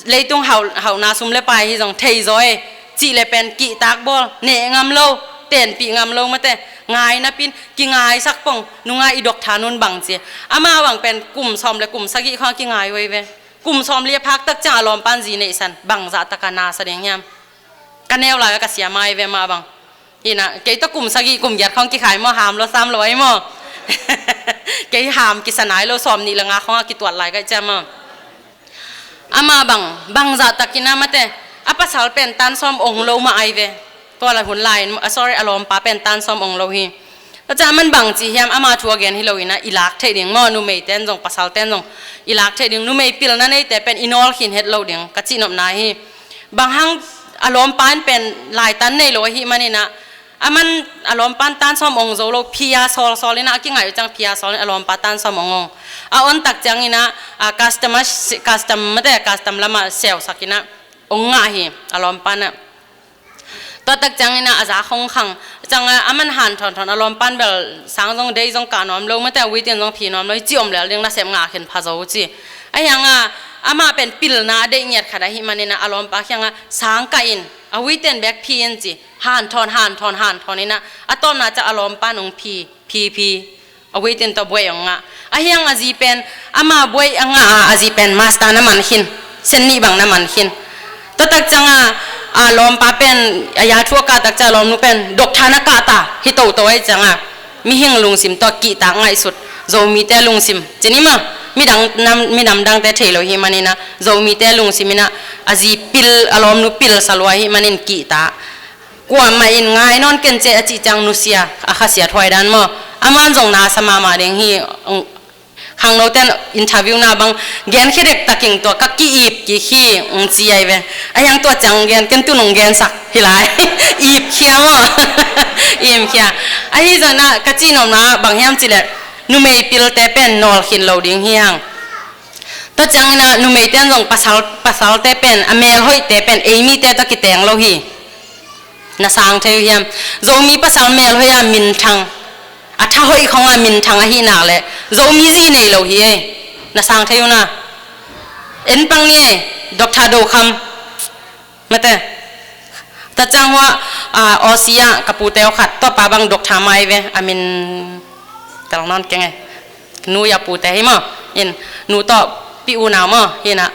leitung hau, hauhna sum le pai ahi zong, thei zaw e, cih leh pen kihtak bawl, neh ngam lo, tenpih ngam lo, mate, ngai napi in, kingaisak pong, nungak i dok tha nun bangci. Amah bang pen kum sawm le kum sagih khawng kingai uh ei ve. Kum sawmli a phak tak ciang a lawmpa in zi neihsan, bangzah tak a na sa ding hiam. Ka neu lai a ka sia mai ve mah bang. Hi in ah, kei tawh kum sagih kum giat khawng kikhai maw, ham lo sam lo ai maw. Kei ham kisa nai lo, sawmnih le nga khawng a kituat lai ka hih ciang maw. Amah bang, bangzah tak in ah, mate, a pasal pen tan sawm ong lo mah ai ve. Tua lai hun lai in, ah, sorry, a lawmpa pen tan sawm ong lo hi. Tua ciang aman bangci hiam, ama thu a gen hi lo in ah, i lak theih ding maw, numeite in zong, pasalte in zong, i lak theih ding, numei pilna neite pen i nawlkhin het lo ding, ka cihnopna hi. Bang hang a lawmpa in pen laitan nei lo ahih manin ah, aman a lawmpa in tan sawm ong zo lo, phia sawlsawl in ah, a kingaih uh ciang phia sawl in a lawmpa tan sawm ong ong. A on tak ciangin ah, a customer, custom, mate, custom lamah seusak in ah, ong ngah hi, a lawmpa in ah. Tua tak ciangin ah a zak hong khang. Ciangah aman hanthawn thawn, a lawmpa in bel sang zong dei zong kah nuam lo, mate, a uite in zong phi nuam lo, hih ci om lel ding, nasep ngah khin pha zo ci. Ahi hangah amah pen pilna a deih ngiat khat ahih manin ah a lawmpa kiangah sang kah in, a uite in bek phi in ci. Hanthawn, hanthawn, hanthawn in ah a tawpna ciang a lawmpa in hong phi, phi, phi. A uite in tawh buai hong ngah. Ahi hang a zi pen, ama buai a ngah a, a zi pen master na man khin, sen nih bang na man khin. Tua tak ciangah a lawmpa pen, a yathu a kah tak ciang a lawmnu pen doctor na kah ta hi toto ahih ciangah, Mihing lungsim tawh kihtak ngaihsut, Zomite lungsim. Cin i mah, midang nam, minam dangte thei lo hi maninah, Zomite lungsim inah, a zi pil, a lawmnu pil sa lua hi manin kihtak. Kuamah in ngai nawn ken ceh a cih ciang nusia, a khasiat huai dan maw. Aman zong na sa mahmah ding hi, khangnote interview na bang, gen khia dek takin tua ka ki-ip kik hi, ung ci ai ve. A hiang tua ciang gen, ken tu nung gensak hi lai. Ip khia maw. Ip khia. Ahi zongin ah ka cih nopna bang hiam cih leh, numei pilte pen nawl khin lo ding hi hang. Tua ciangin ah numeite in zong pasal, pasalte pen, a mel hoihte pen, ei mite tawh kiteng lo hi. Na sang thei uh hiam? Zomi pasal mel hoih a minthang, a tha hoih khong a minthang ahih nak leh, Zomi zi nei lo hi ei. Na sang thei uh na. En pang ni ei, Doctor Do Kham. Mate. Tua ciang hua, ah, Aussie ah ka pute uh khat, tua pa bang doctor mai ve, a min tel nawn keng ei. Nu ya pute hi maw. In, nu tawh pi unau maw. Hi na.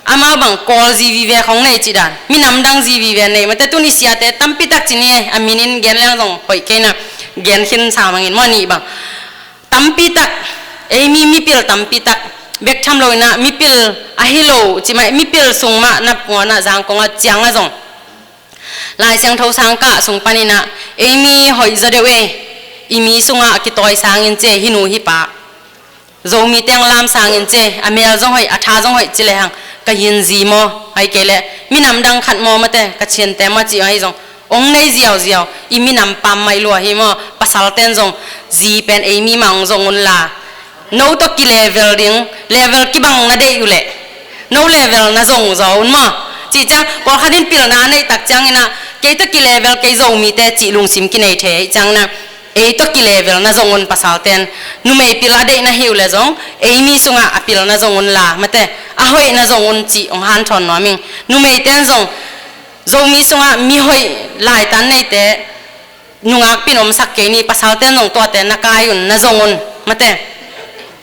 Amau bang Kawl zi vive khong nei cih dan. Minam dang zi vive nei. Mate tun i siate tampi tak ci ni ei. A min in gen leng zong hoih kei na. Gen khin sa mangin maw nih bang. Tampi tak. Ei mi mipil tampi tak. Bek tham lo inah mipil ahi lo. Ci mai mipil sung mah na pua na zang kong a ciang a zong. Lai Siangtho sang kah sung paninah, ei mi hoih zaw deuh ei, i mi sungah a kitawi sangin ce, hi nu hi pa. Zomi teng lam sangin ce, a mel zong hoih, a tha zong hoih ci lehang, ka hin zi maw, hai kei leh, minam dang khat maw mate, ka cinte maw ci ahi zong, ong nei ziauziau, i minam pam mai lua hi maw, pasalten zong, zi pen ei mi mah ong zong un la. No tawh kilevel ding, level kibang na deih uh leh, no level na zong zaw un maw. Cih ciang, pawlkhat in pilna a neih tak cianginah, kei tawh kilevel, kei Zomite cih lungsim kinei thei cianginah, ei tawh kilevel na zong un pasalten, numei pil a deih na hi uh leh zong, ei mi sungah a pil na zong un la, mate, a hoih na zong un cih, ong hanthawn nuam ing. Numeiten zong, Zomi sungah mi hoih laitan neite, nungak pin omsak kei ni, pasalten zong tuate na kai un, na zong un, mate.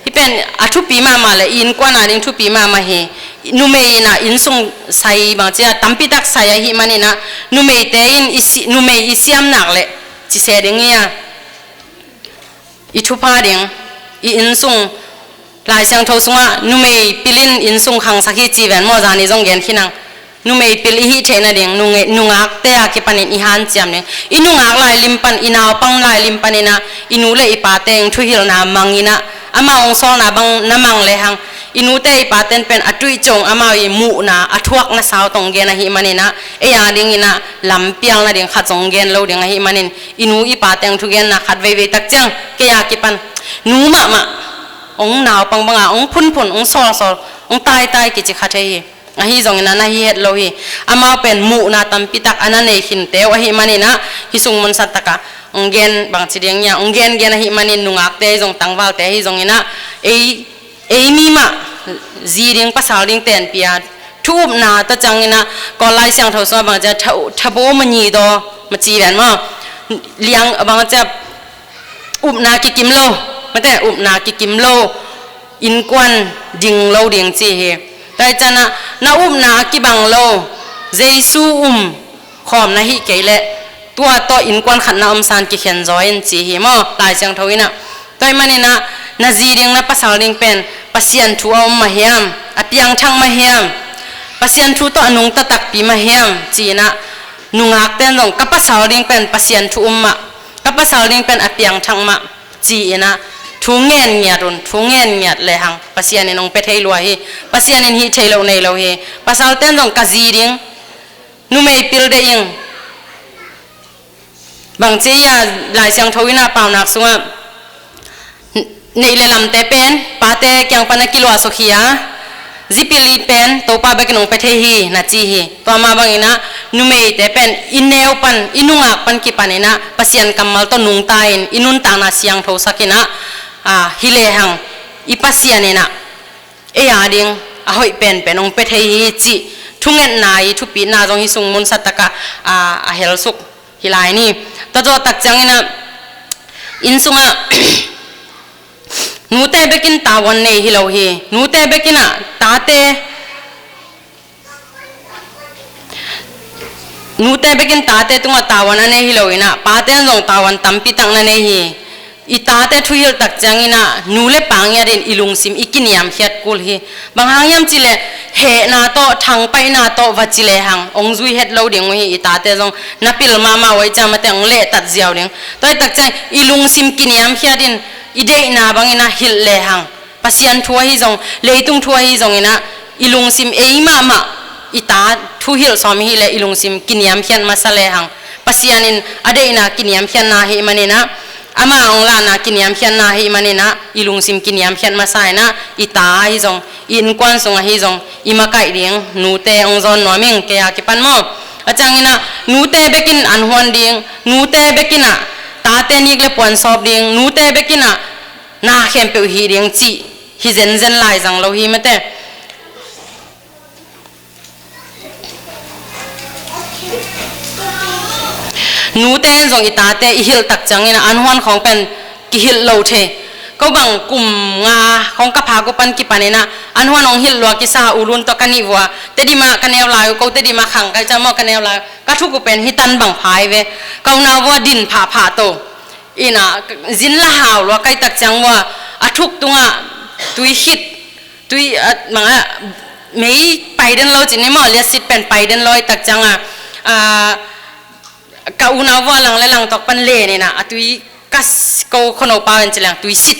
Hi pen, a thupi mahmah le, i innkuan a ding thupi mahmah hi, numei inah, innsung sai bang cia, tampi tak sai ahi maninah, numeite in, i si, numei i siam nak le, ci se ding ia. I thupha ding, i innsung, Lai Siangtho sungah, numei pilin innsung khangsak hi ci ven maw zani zong gen khinang. Numei pil i hih theih nading, nunge-, nungakte a kipanin i hanciam ding. I nungak lai lim pan, i naupang lai lim paninah, i nu le i pate ing thuhilhna manginah, amau ong sawlna bang na mang lehang, i nute i paten pen a tuih cong amau i muhna, a thuak na sau tong gen ahi maninah, ei a dinginah, lampial nading khat zong gen lo ding ahi manin, i nu i pate ing thugenna khat veivei tak ciang, kei a kipan, nu mahmah, ong naupang banga, ong phunphun, ong sawlsawl, ong taitai kici khat hei hi. Ahi zongin a na hi het lo hi. Amau pen muhna tampi tak a na nei khin teu ahi maninah, hi sung munsat takah, ong gen bangci ding nia, ong gen gen ahi manin nungakte ahi zong tangvalte ahi zonginah, ei, ei mi mah zi ding pasal ding tenpi a, thu upna ta cianginah, Kawl Lai Siangtho sungah bang cia, tha, tha bo ma nyi daw, ma ci ven maw. Liang bang cia, upna kikim lo, mate upna kikim lo, innkuan ding lo ding ci hi. Tua hi cianah, na upna a kibang lo, Jesu um khawm na hih kei leh, tua tawh innkuan khat na omsan kikhen zaw in ci hi maw, Lai Siangtho inah. Tua hi maninah, na zi ding na pasal ding pen, Pasian thu a um mah hiam, a piangthak mah hiam, Pasian thu tawh a nungta takpi mah hiam, ci inah, nungakten zong, ka pasal ding pen, Pasian thu um mah, ka pasal ding pen a piangthak mah, ci inah, thu ngen ngiat un, thu ngen ngiat lehang, Pasian in ong pia thei lua hi, Pasian in hih thei lo nei lo hi, pasalten zong ka zi ding, numei pil deh ing, bangci ia Lai Siangtho inah paunak sungah, neih le lamte pen, pate kiang pana kiluah sawkhia, zipil i pen, Topa bekin ong pia thei hi, na ci hi. Tua mah banginah, numeite pen, i neu pan, i nungak pan kipaninah, Pasian kammal tawh nungta in, i nuntakna siangtho sakinah, a, hi lehang, i Pasian inah, ei a ding, a hoih penpen, ong pia thei hi cih, thungetna i thupitna zong hi sung munsat takah, a, a helsuk. Hi lai ni. Tua zawh tak cianginah, inn sungah, nute bekin tavuan nei hi lo hi. Nute bekinah, tate, nute bekin tate tungah tavuan a nei hi lo inah, paten zong tavuan tampi tak na nei hi. I tate thuhilh tak ciangin ah, nu le pa ngiatin i lungsim i kiniamkhiat kul hi. Bang hang hiam cih leh, hehna tawh, thangpaihna tawh va ci lehang, hong zui het lo ding uh hi. I tate zong na pil mahmah uh ahih ciang mate, hong lehtat ziau ding. Tua ahih tak ciang, i lungsim kiniamkhiatin, i deihna bangin ah hilh lehang, Pasian thu ahi zong, leitung thu ahi zongin ah, i lungsim ei mahmah, i ta thuhilh sawm hi leh i lungsim kiniamkhiat masa lehang, Pasian in a deihna kiniamkhiatna ahih manin ah, ama hong lahna kiniamkhiatna ahih manin ah, i lungsim kiniamkhiat masa in ah, i ta ahi zong, i innkuan sung ahi zong, i makaih ding, nute hong zawn nuam ing, kei a kipan maw. A ciangin ah, nute bekin an huan ding, nute bekin ah, tate nik le puan sawp ding, nute bekin ah, na khempeuh hih ding cih hi zenzen lai zang lo hi mate. Nute in zong i tate i hilh tak ciangin ah an huan khawng pen kihilh lo thei. Ko bang kum nga khawng ka phak uh pan kipanin ah an huan hong hilh lua kisa, U Lun tawh ka nih vua. Tedim ah ka neu lai uh, ko Tedim ah khang ka hih ciang maw ka neu lai uh. Ka thuk uh pen hih tan bang pha hi ve. Ka unau vua din phahphah to. Inn ah zin la hau lua ka hih tak ciang vua, a thuk tungah tui khit, tui, a, mang a, mei pai den lo cih ni maw, liatsit pen pai den lo ahih tak ciang a, a, ka unau vua lang le lang tawk pan len in ah, a tui ka s-, ko khuano pau in ci leng tui sit.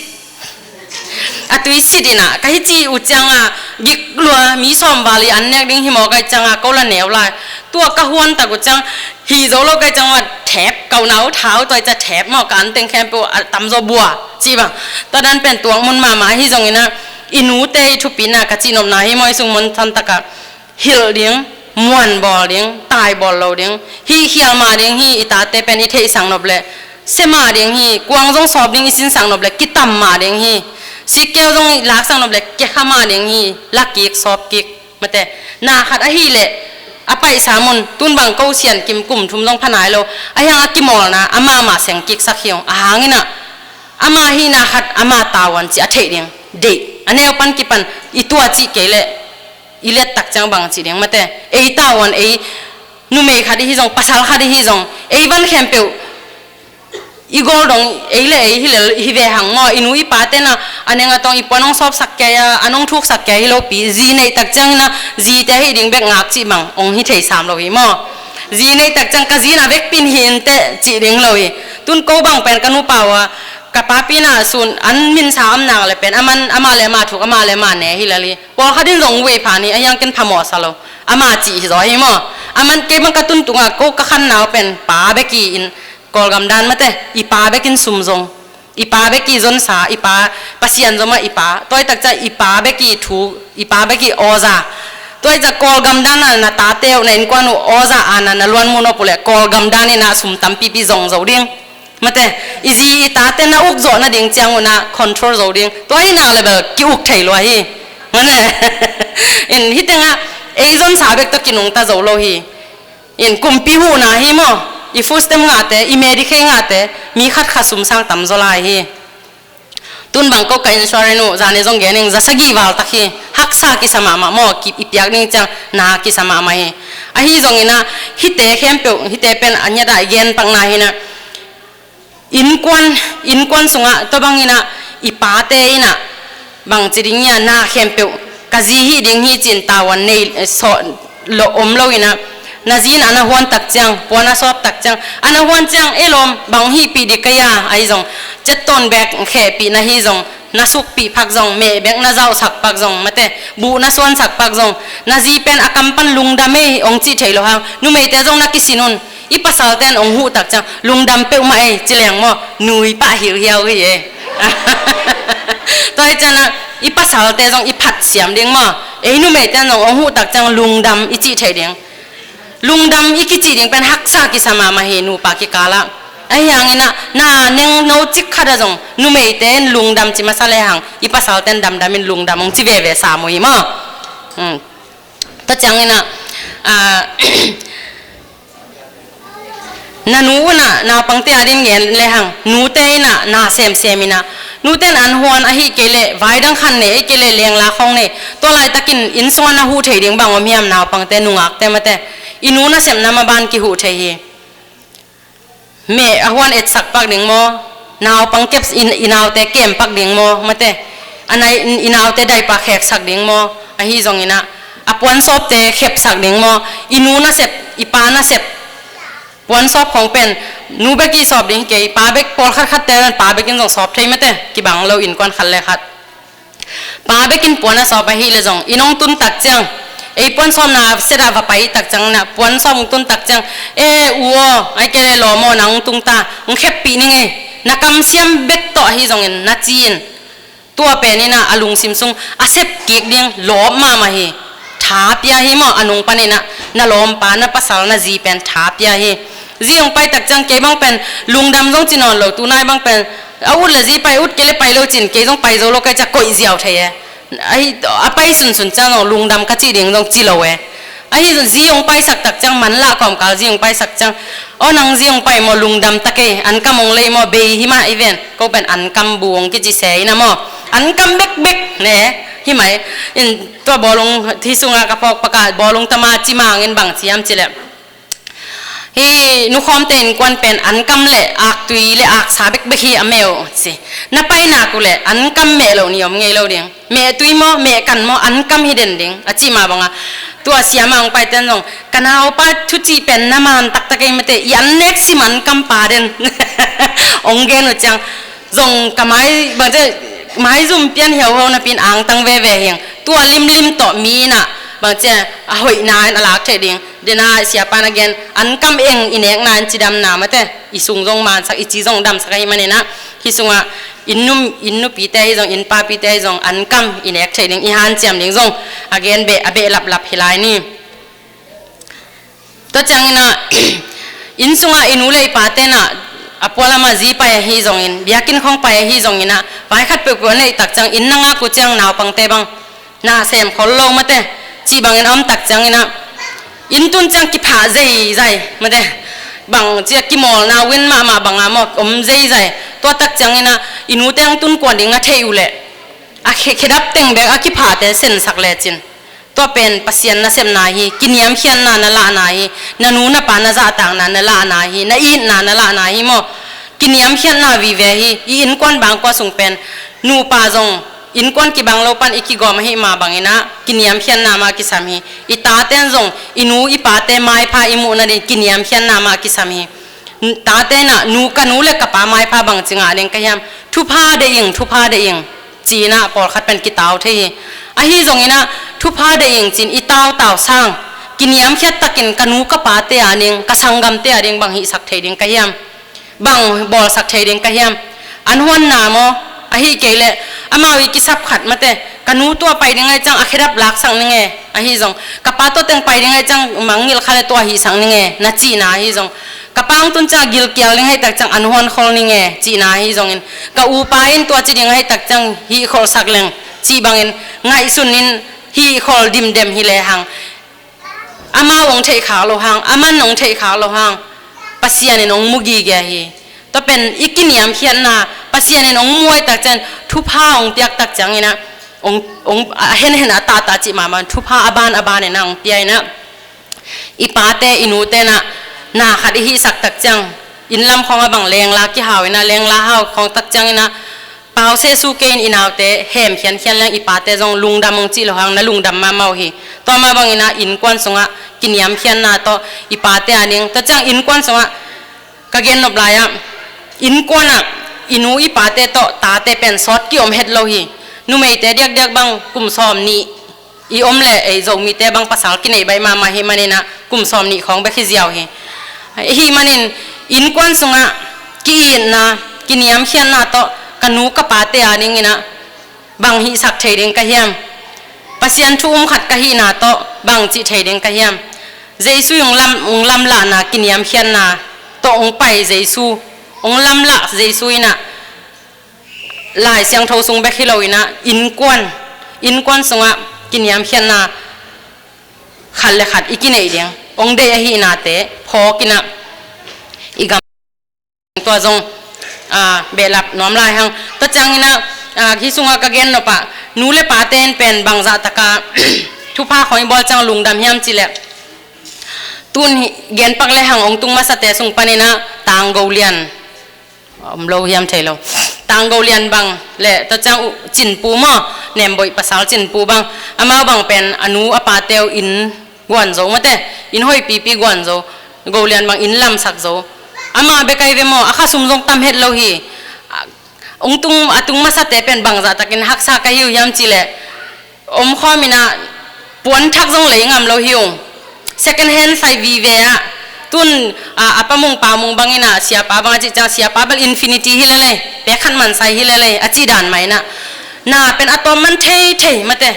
A tui sit in ah, ka hih ci uh ciang a, gik lua, mi sawm val i an nek ding hi maw ka hih ciang a, ko la neu lai. Tua ka huan tak uh ciang, hi zo lo ka hih ciang a, thep, ka unau thau tua hih ciang thep maw, ka an teng khempeuh a tamzaw bua, cih bang. Tua dan pen tuak mun mahmah ahi zongin ah, i nute i thupina ka cihnopna hi maw, i sung mun than tak ah hilh ding, muan bawl ding, tai bawl lo ding. Hih khial mah ding hi, i tate pen i theihsak nop leh, sia mah ding hi, kuang zong sawp ding i sinsak nop leh, kitam mah ding hi. Sikkeu zong i laksak nop leh, kiakha mah ding hi, la kik, sawp kik. Mate, na khat ahih leh, a paihsa mun, tun bang ko Sian Kim kum thum zong pha nai lo, a hiang a kimawlna, amah mah seng kiksak hi ung, a hang in ah, ama hihna khat, ama tavuan cih a theih ding, deih, a neu pan kipan, i tua cih kei leh, i let tak ciang bang cih ding, mate, ei tavuan, ei numei khat i hi zong, pasal khat i hi zong, ei van khempeuh, i gawl dong, ei le ei hi le hi ve hang maw, i nu i pate na, a neng a tawng i puan hong sawpsak kei a, an hong thuksak kei hi lo pi, zi neih tak ciangin ah, zite hi ding bek ngak cih bang, hong hi thei sam lo hi maw. Zi neih tak ciang ka zi na vekpi in hi inteh cih ding lo hi. Tun ko bang pen ka nupa uh a, ka papi na sun, an minsa om nak leh pen, aman, amah le amah thuk, amah le amah ne hi lel hi. Pawlkhat in zong vei pha ni, a hiang ken phamawh sa lo. Ama cih hi zaw hi maw. Aman kei bang ka tun tungah, ko ka khanna uh pen, pa bek hi in, Kawlgam dan mate, i pa bekin sum zong, i pa beki zonsa, i pa Pasian zoma i pa, tua i takcia i pa beki thu, i pa beki awza. Tua i cia Kawlgam dana na tate uh, na innkuan uh awza a na, na luan mun uh pule, Kawlgam danin a sum tampipi zong zo ding. Mate, i zi i tate na uk zawh nading ciang uh na control zo ding. Tua i nak le bel ki uk thei lua hi. Mane, in hi tengah, ei zonsa bek tawh kinungta zo lo hi. In kumpi huhna hi maw, i food stamp ngahte, i Medicaid ngahte, mi khat kha sum sang tamzaw lai hi. Tun bang ko ka insurance uh, zane zong gening, za sagih val tak hi, haksa kisa mahmah maw, ki, i piak ding ciang, na kisa mahmah hi. Ahi zongin a, hite khempeuh, hite pen a ngiat a i gen pakna hi na, innkuan, innkuan sungah, tua bangin a, i pate in a, bangci ding ia, na khempeuh, ka zi hih ding hi cin tavuan nei, eh, sawh, lo, om lo in a, na zi in a na huan tak ciang, puan a sawp tak ciang, a na huan ciang, ei lawm, bang hihpih dik ka ia, ahi zong, cet tawn bek khehpih na hi zong, na sukpih pak zong, meh bek na zauhsak pak zong, mate, buh na suansak pak zong, na zi pen a kam pan lungdam ei, ong cih thei lo hang, numeite zong na kisin un, i pasalte in ong huh tak ciang, lungdam peuhmah ei, ci leng maw, nui pah hilhiau hi ei. Tua hi ciang a, i pasalte zong i phat siam ding maw, ei numeite in zong ong huh tak ciang, lungdam i cih thei ding. Lungdam i kicih ding pen haksa kisa mahmah hi nupa kikal ah. Ahi hangin a, na neng no cik khat a zong, numeite in lungdam ci masa le hang, i pasalte in damdam in lungdam ong ci veve sam uh hi maw. Hmm. Tua ciangin a, ah, na nu un a, naupangte adin ngen le hang, nute in a, na semsem in a, nute in an huan ahi kei leh, vai dang khan nei, ahi kei leh lengla khawng nei, tua laitakin inn sungah na huh thei ding bang om hiam naupangte, nungakte mate, i nu nasepna maban kihuh thei hi. Meh a huan etsak pak ding maw? Naupang kep in, i naute kempak ding maw, mate. A nai, i naute daipa kheksak ding maw. Ahi zongin ah, a puansawpte khepsak ding maw. I nu nasep, i pa nasep. Puansawp khong pen, nu bek i sawp ding kei, pa bek, pawlkhat khatte pa bek in zong sawp thei, mate. Kibang lo innkuan khat le khat. Pa bek in puan a sawp ahih leh zong, inn hong tun tak ciang, ei puansawpna set ah va pai tak ciang na, puansawp hong tun tak ciang, e, u aw, ai kei le lawm aw, nang hong tung ta, hong kheppih ning ei, na kamsiam bek tawh ahi zongin, na ci in. Tua pen in ah, a lungsim sung, a sep kik ding, lawp mahmah hi, tha pia hi maw, a nung pan in ah, na lawmpa, na pasal, na zi pen tha pia hi. Zi hong pai tak ciang kei bang pen, lungdam zong ci nawn lo, tu nai bang pen, a ut le zi pai, ut kei le pai lo cin, kei zong pai zo lo kei ciang koih ziau thei e. Ahi, a pai sunsun ciang zong lungdam ka cih ding zong ci lo e. Ahi zong zi hong paisak tak ciang, manlah kawmkal zi hong paisak ciang, aw nang zi hong pai maw, lungdam ta kei, an kam hong lei maw, bei hi mah i ven, ko pen an kam bu hong kici se in ah maw. An kam bekbek ne, hi mai, in tua bawlung, hi sungah ka phawk pakah, bawlung tama ci mangin bang ci hiam cih leh. Hih nukhawmte innkuan pen an kam le aktui le aksa bekbek hi a meh uh ci. Na pai nak uh leh an kam meh loh ni om ngei lo ding. Meh tui maw, meh kan maw, an kam hi den ding. A cih mah bangah. Tua siama hong paite in zong. Ka naupa thucih pen na man taktak ei mate. I an nek sim an kam pa den. Hong gen uh ciang. Zong ka mai, bang ci, maizum pian hiauhau napi in angtang veve hi ing. Tua limlim tawh mi in ah. Bang ci, a hoihna in a lak theih ding. Dena siapa na gen, an kam eng i nekna in cidamna mate, i sung zong mansak, i ci zong damsak ahih manin ah, hih sungah, inn nu, inn nupite ahi zong, inn papite ahi zong, an kam i nek thei ding, i hanciam ding zong, a gen beh, a beh laplap hi lai ni. Tua ciangin ah, inn sungah i nu le i pate in ah, a pualam ah zi pai ahi zongin, biakinn khong pai ahi zongin ah, vai khat peuhpeuh a neih tak ciang, inn na ngak uh ciang naupangte bang, na sem khol lo mate, cih bangin a om tak ciangin ah, inn tun ciang kiphah zeizai mate, bang ci a kimawlna win mahmah bang a maw, om zeizai, tua tak ciangin ah, i nute hong tun kuan ding a theih uh leh, a khe-, khedap teng bek a kiphahte sensak lecin. Tua pen Pasian nasepna hi, kiniamkhiatna na lahna hi, na nu na pa na zahtakna na lahna hi, na itna na lahna hi maw. Kiniamkhiatna vive hi, i innkuan bangkua sung pen, nupa zong, innkuan kibang lo pan i kigawm ahih mah bangin ah, kiniamkhiatna mah kisam hi. I taten zong, i nu i pate maipha i muh nading kiniamkhiatna mah kisam hi. Tate in ah, nu ka nu le ka pa maipha bangci ngah ding ka hiam. Thupha deih ing, thupha deih ing. Ci-in ah pawlkhat pen kitau thei hi. Ahi zongin ah, thupha deih ing ci-in i tautau sang. Kiniamkhiat takin ka nu ka pate a ding, ka sanggamte a ding bang hihsak thei ding ka hiam. Bang bawlsak thei ding ka hiam. An huanna maw, ahih kei leh, amau i kisap khat mate, ka nu tua pai ding ahih ciang a khedap laksak ning e, ahi zong, ka pa tua teng pai ding ahih ciang mangngilh kha le tua hihsak ning e, na cihna ahi zong, ka pa hong tun ciang a gilkial ding ahih tak ciang an huan khol ning e, cihna ahi zongin, ka upa in tua ci ding ahih tak ciang hih kholsak leng, cih bangin, ngaihsun in hih khol dimdem hi lehang, amau hong theih khak loh hang, aman hong theih khak loh hang, Pasian in hong mu gige hi. Tua pen i kiniamkhiatna, Pasian in hong muai tak ciang, thupha hong piak tak ciangin ah, hong, hong, a henhen a tahta cih mahmah, thupha a ban a ban in ah hong pia in ah. I pate, i nute in ah, na khat i hihsak tak ciang, inn lam khawng a bang lengla kihau in ah, lengla hau khawng tak ciangin ah, pau sehsuh kei in i naute hem khiankhian leng i pate zong lungdam hong cih loh hang na lungdam mahmah uh hi. Tua mah bangin ah innkuan sungah kiniamkhiatna tawh i pate a ding. Tua ciang innkuan sungah ka gennop lai-ah innkuan ah i nu i pate tawh tate pen sawt kiom het lo hi. Numeite diakdiak bang kum sawm nih i om leh ei Zomite bang pasal kineih baih mahmah hi manin ah kum sawm nih khawng bek hi ziau hi. Ahi manin innkuan sungah ki-itna, kiniamkhiatna tawh ka nu ka pate a dingin ah bang hihsak thei ding ka hiam. Pasian thu um khat ka hihna tawh bang cih thei ding ka hiam. Jesu hong lam, hong lamlahna, kiniamkhiatna tawh hong pai Jesu, hong lamlak Jesu in ah Lai Siangtho sung bek hi lo in ah, innkuan, innkuan sungah kiniamkhiatna khat le khat i kineih ding, hong deih ahihnate phawk in ah, i gam tua zong, ah, behlap nuam lai hang. Tua ciangin ah, ah, hih sungah ka gennop ah, nu le pate in pen bangzah taka thupha khawng i bawl ciang lungdam hiam cih leh, tun hi, genpak le hang hong tung masate sung panin ah, tanggo lian Om lo hiam thei lo. Tanggo lian bang le tua ciang uh Cinpu maw, nemboih pasal Cinpu bang, amau bang pen a nu a pate uh inn guan zo mate, inn hoih pipi guan zo, Go lian bang inn lamsak zo. Amah bek ai ve maw, a khasum zong tam het lo hi. A, ung tung, a tung masate pen bangzah takin haksa ka hi uh hiam cih leh, om khawm in ah puan thak zong lei ngam lo hi ung. Second hand sai vive ah. Tun, a, a pa mung pa mung bang in ah, siapa bang a cih ciang, siapa bel Infinity hi lel ei, pek khat man sai hi lel ei, a cih dan mah in ah. Na pen a tawm man thei thei mate.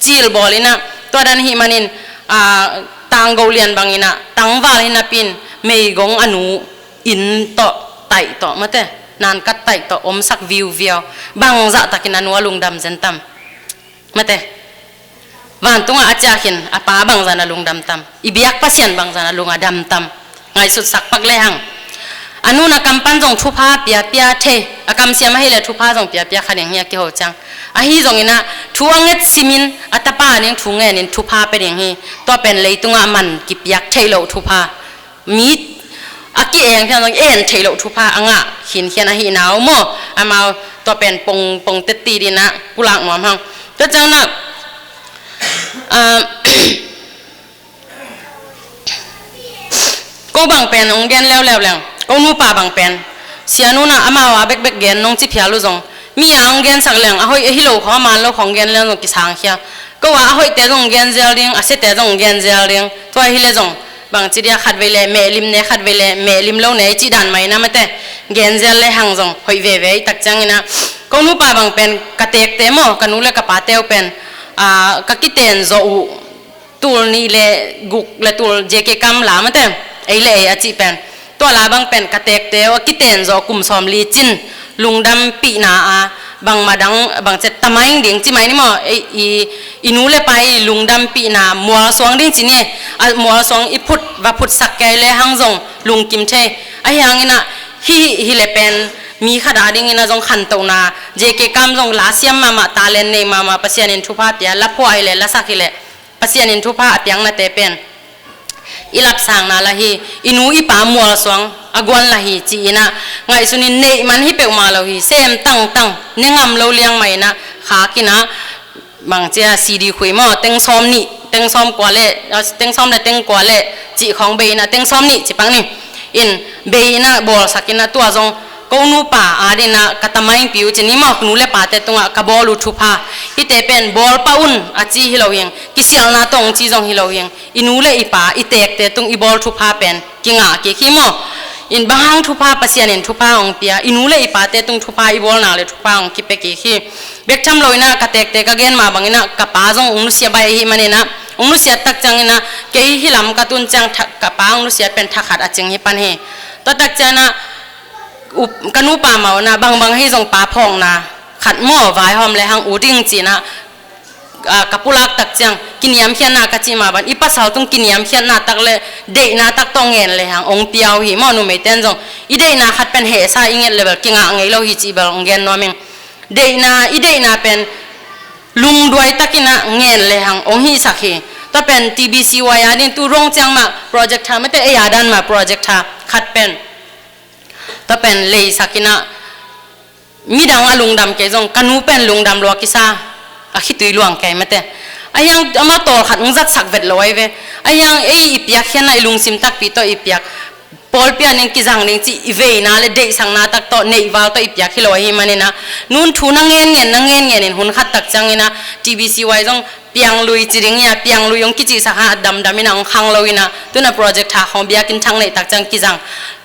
Cil bawl in ah, tua dan hi manin, a, tanggo lian bang in ah, tangval hi napi in, meigong a nu inn tawh, taih tawh mate, nankat taih tawh, omsak viuviau, bangzah takin a nu a lungdam zen tam. Mate. Vantungah a ciah khin, a pa bangzah na lungdam tam. I biak Pasian bangzah na lung a dam tam. Ngaihsutsak pak lehang. A nu na kam pan zong thupha piapia thei. A kamsiam ahih leh thupha zong piapia kha ding hi a kiho ciang. Ahi zongin ah, thu a nget simin, a tapa a ding thu ngenin thupha pia ding hi. Tua pen leitungah man kipiak theih loh thupha. Mi a ki-eng phian zong en theih loh thupha a ngah khinkhian ahihna uh maw. Amau tua pen pong, pong tetti dinah pulak nuam hang. Tua ciang nah, ah, ko bang pen hong gen leuleu leng, ko nupa bang pen, sianu nah amau a bekbek gen nong ci phial uh zong, mi a hong gensak leng, a hoih a hi lo khong, a man lo khong gen leng zong kisangkhia. Ko a, a hoihte zong gen zel ding, a siate zong gen zel ding. Tua hi le zong, bangci dia khat vei le, mehlim ne khat vei le, mehlim lo ne, i cih dan mah in ah mate. Gen zel le hang zong, hoih veve i tak ciangin ah. Ko nupa bang pen, ka teekte maw, ka nu le ka pate uh pen, a, ka kiten zawh uh, tul nih le guk le tul J K kam la mate, ei le ei a cih pen. Tua la bang pen ka teekte uh a kiten zawh kum sawmli cin lungdampihna a bangmah dang bangci tamaing ding ci mai ni maw, ei, i, i nu le pa i lungdampihna mualsuang ding ci ni, a mualsuang i phut, va phutsak kei le hang zong lungkim thei. Ahi hangin ah hih, hih le pen mi khat a dingin ah zong khantohna, J K kam zong la siam mahmah, talent nei mahmah, Pasian in thupha pia, la phuah hi le, la sak hi le, Pasian in thupha a piaknate pen i lapsangna la hi, i nu i pa mualsuang a guan la hi ci-in ah, ngaihsun in neih man hi peuhmah lo hi, sem tangtang, ne ngam lo liang mah in ah, khak in ah, bangci a C D khui maw, teng sawm nih, teng sawm kua le, teng sawm le teng kua le, cih khong bei in ah, teng sawm nih ci pak ni. In, bei in ah bawlsak in ah, tua zong, ko nupa a dingin ah ka tamaingpi uh ci ni maw, nu le pate tungah ka bawl uh thupha. Hihte pen bawl pah un a ci hi lo hing, kisialhna tawh ci zong hi lo hing. I nu le i pa, i teekte tung i bawl thupha pen kingah kik hi maw. In bang hang thupha, Pasian in thupha hong pia, i nu le i pate tung thupha i bawl nak le thupha hong kipia kik hi. Bek tham lo in ah ka teekte ka gen mah bangin ah ka pa zong hong nusia baih ahih manin ah, hong nusia tak ciangin ah kei hih lam ka tun ciang tha-, ka pa hong nusia pen thakhat a cing hi pan hi. Tua tak ciangin ah, up, ka nupa mah un ah bangbang hi zong pa phawkna khat maw, vaihawm le hang ut ding ci-in ah, a, ka pulak tak ciang, kiniamkhiatna ka cih mah bang, i pasal tung kiniamkhiatna tak le deihna tak tawh ngen le hang hong pia uh hi maw, numeite in zong. I deihna khat pen hehsa i nget le bel kingah ngei lo hi cih bel hong gen nuam ing. Deihna, i deihna pen lungduai takin ah ngen le hang hong hihsak hi. Tua pen T B C Y a ding tu Rong ciang mah project ha mate, ei a dan mah project ha khat pen. Tua pen leisak in ah, midang a lungdam kei zong, ka nu pen lungdam lua kisa, a khitui luang kei mate. Ahi hang amah tawlkhat hong zatsak vet lo ahi ve. Ahi hang ei i piakkhiatna i lungsim takpi tawh i piak, pawlpi a ding kizang ding cih i veina le deihsakna tak tawh, neihval tawh i piak hi lo ahih manin ah, nun thu na ngenngen, na ngenngen in hun khat tak ciangin ah, T B C Y zong pianglui ci ding hi a, pianglui hong kicihsak hang a damdam in ah, hong khang lo in ah, tu-in ah project ha khong biakinn thak neih tak ciang kizang.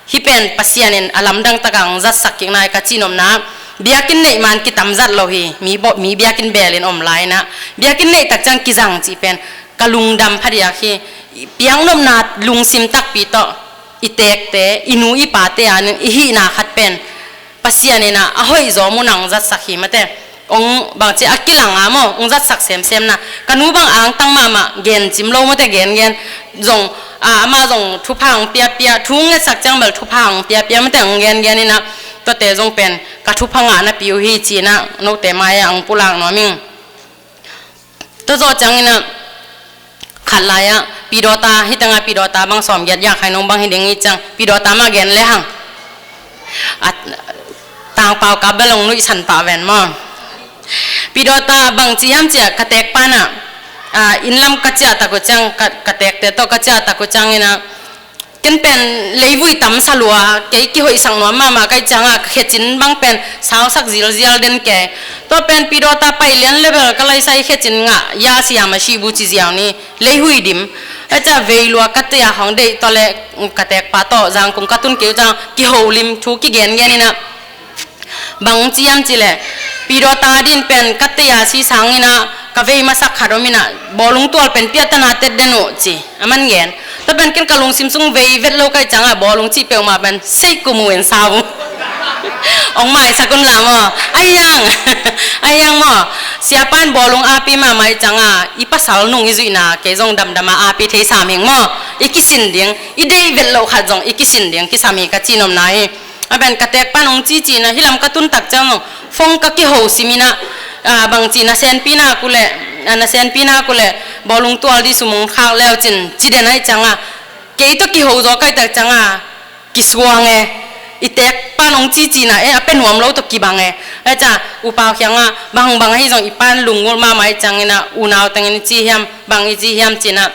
Hih pen Pasian in a lamdang takah hong zatsak kik nai ka cihnopna. Biakinn neih man kitam zat lo hi, mi baw-, mi biakinn belin om lai in ah. Biakinn neih tak ciang kizang cih pen ka lungdam phadiak hi. Piaknopna lungsim takpi tawh i teekte, i nu i pate a ding i hihna khat pen Pasian in ah a hoih zaw mun ah hong zatsak hi mate. Hong bangci a kilang a maw, hong zatsak semsem na. Ka nu bang angtang mahmah, gen cim lo mate, gengen. Zong, a, amah zong thupha hong piapia, thu hong ngetsak ciang bel thupha hong piapia mate, hong gengen in ah, tuate zong pen ka thupha ngah napi uh hi ci-in ah, note mai-ah hong pulak nuam ing. Tua zawh ciangin ah, khat lai-ah, Pidawta, hih tengah Pidawta bang sawmgiat ya khai nong bang hi ding hi ciang, Pidawta mah gen le hang. A, tangpau ka bel hong nuihsan pah ven maw. Pi Dawta bang ci hiam cih leh ka teek pan ah, a, inn lam ka ciah tak uh ciang ka, ka teekte tawh ka ciah tak uh ciangin ah, ken pen leivui tam sa lua, kei kihoihsak nuam mahmah ka hih ciangah ka khecin bang pen sausak zilzial den kei. Tua pen Pi Dawta pai lian le bel ka laisai khecin ngah, ya siam a sih bu ci ziau ni, leihui dim. A ca vei lua ka tia hong deih tawh le ka teekpa tawh Zangkung ka tun kei uh ciang kiholim thu kigengen in ah, bang ci hiam cih leh, Pi Dawta din pen ka tei a si sangin ah, ka vei masak khat om in ah, bawlung tual pen piahtana tet den uh ci. A man gen. Tua pen ken ka lungsim sung vei vet lo ka hih ciangah, bawlung cih peuhmah pen sei kum uh in sau. Hong maisak un la maw. Ahi hang. Ahi hang maw. Siapa in bawlung api mahmah hih ciangah, i pasal nung i zuihna, kei zong damdam a api thei sam hing maw. I kisin ding. I deih vet loh khat zong i kisin ding. Kisam hi ka cih nopna hi. A pen ka teek pan hong cici in ah, hih lam ka tun tak ciang zong, phone ka kiho sim in ah, a, bang ci na senpi nak uh leh, a, na senpi nak uh leh, bawlung tual di sum hong khak leu cin, ci den ahih ciangah, kei tawh kiho zaw ka hih tak ciangah, kisuang e, i teek pan hong cici in ah, e, a pia nuam lo tawh kibang e, a ca, U Pau kiangah, bang bang ahi zong i pan lunggulh mahmah ahih ciangin ah, unau tengin i ci hiam, bang i ci hiam ci in ah,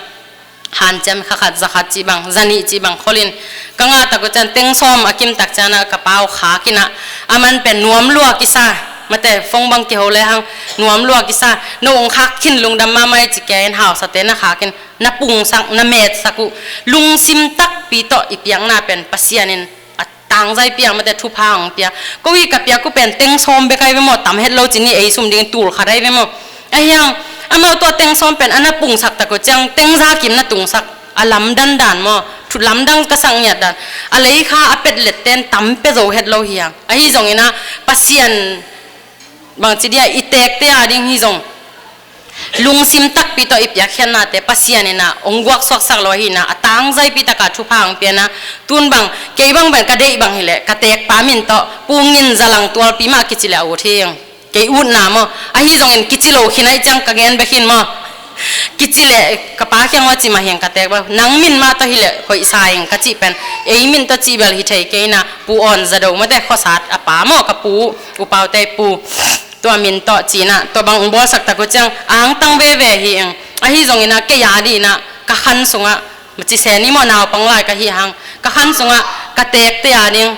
hanciam kha khat, za khat cih bang, za nih cih bang kholin. Ka ngah tak uh ciang teng sawm a kim tak ciang ah ka pa uh khak in ah, a man pen nuam lua kisa, mate, phone bang kiho le hang, nuam lua kisa, no hong khak khin lungdam mahmah hi ci kei in, hausate na khak in, na pungsak, na metsak uh, lungsim takpi tawh i piakna pen Pasian in a tangzai piak, mate, thupha hong piak. Ko i ka piak uh pen teng sawm bek ahi ve maw, tam het lo ci ni, ei sum ding tul khat ahi ve maw. Ahi hang, amau tua teng sawm pen a na pungsak tak uh ciang teng za kim na tungsak, a lamdan dan maw, thu lamdang ka sak ngiat dan. A leikha a pet let ten tam pia zo het lo hi hang. Ahi zongin ah Pasian bang ci dia, i teekte a ding hi zong, lungsim takpi tawh i piakkhiatnate Pasian in ah hong guaksuaksak lo hi in ah, a tangzaipi taka thupha hong pia in ah, tun bang, kei bang pen ka deih bang hi leh, ka teekpa min tawh, Pu Ngin Za Lang Tualpi mah kici leh a ut hi. Kei utna maw, ahi zongin kici lo khin ahih ciang ka gen bek hi in maw. Kici leh ka pa kiang uah ci mah hi ing ka teek bang, nang min mah tawh hi leh hoih sa ing ka cih pen, ei min tawh cih bel hi thei kei in ah, Pu Awn Za Do, mate, khuasat a pa maw, ka pu, U Pau te pu. Tua min tawh ci in ah, tua bang hong bawlsak tak uh ciang, angtang veve hi ing. Ahi zongin ah, kei a dih in ah, ka khan sungah, maci se ni maw, naupang lai ka hih hang, ka khan sungah, ka teekte a ding,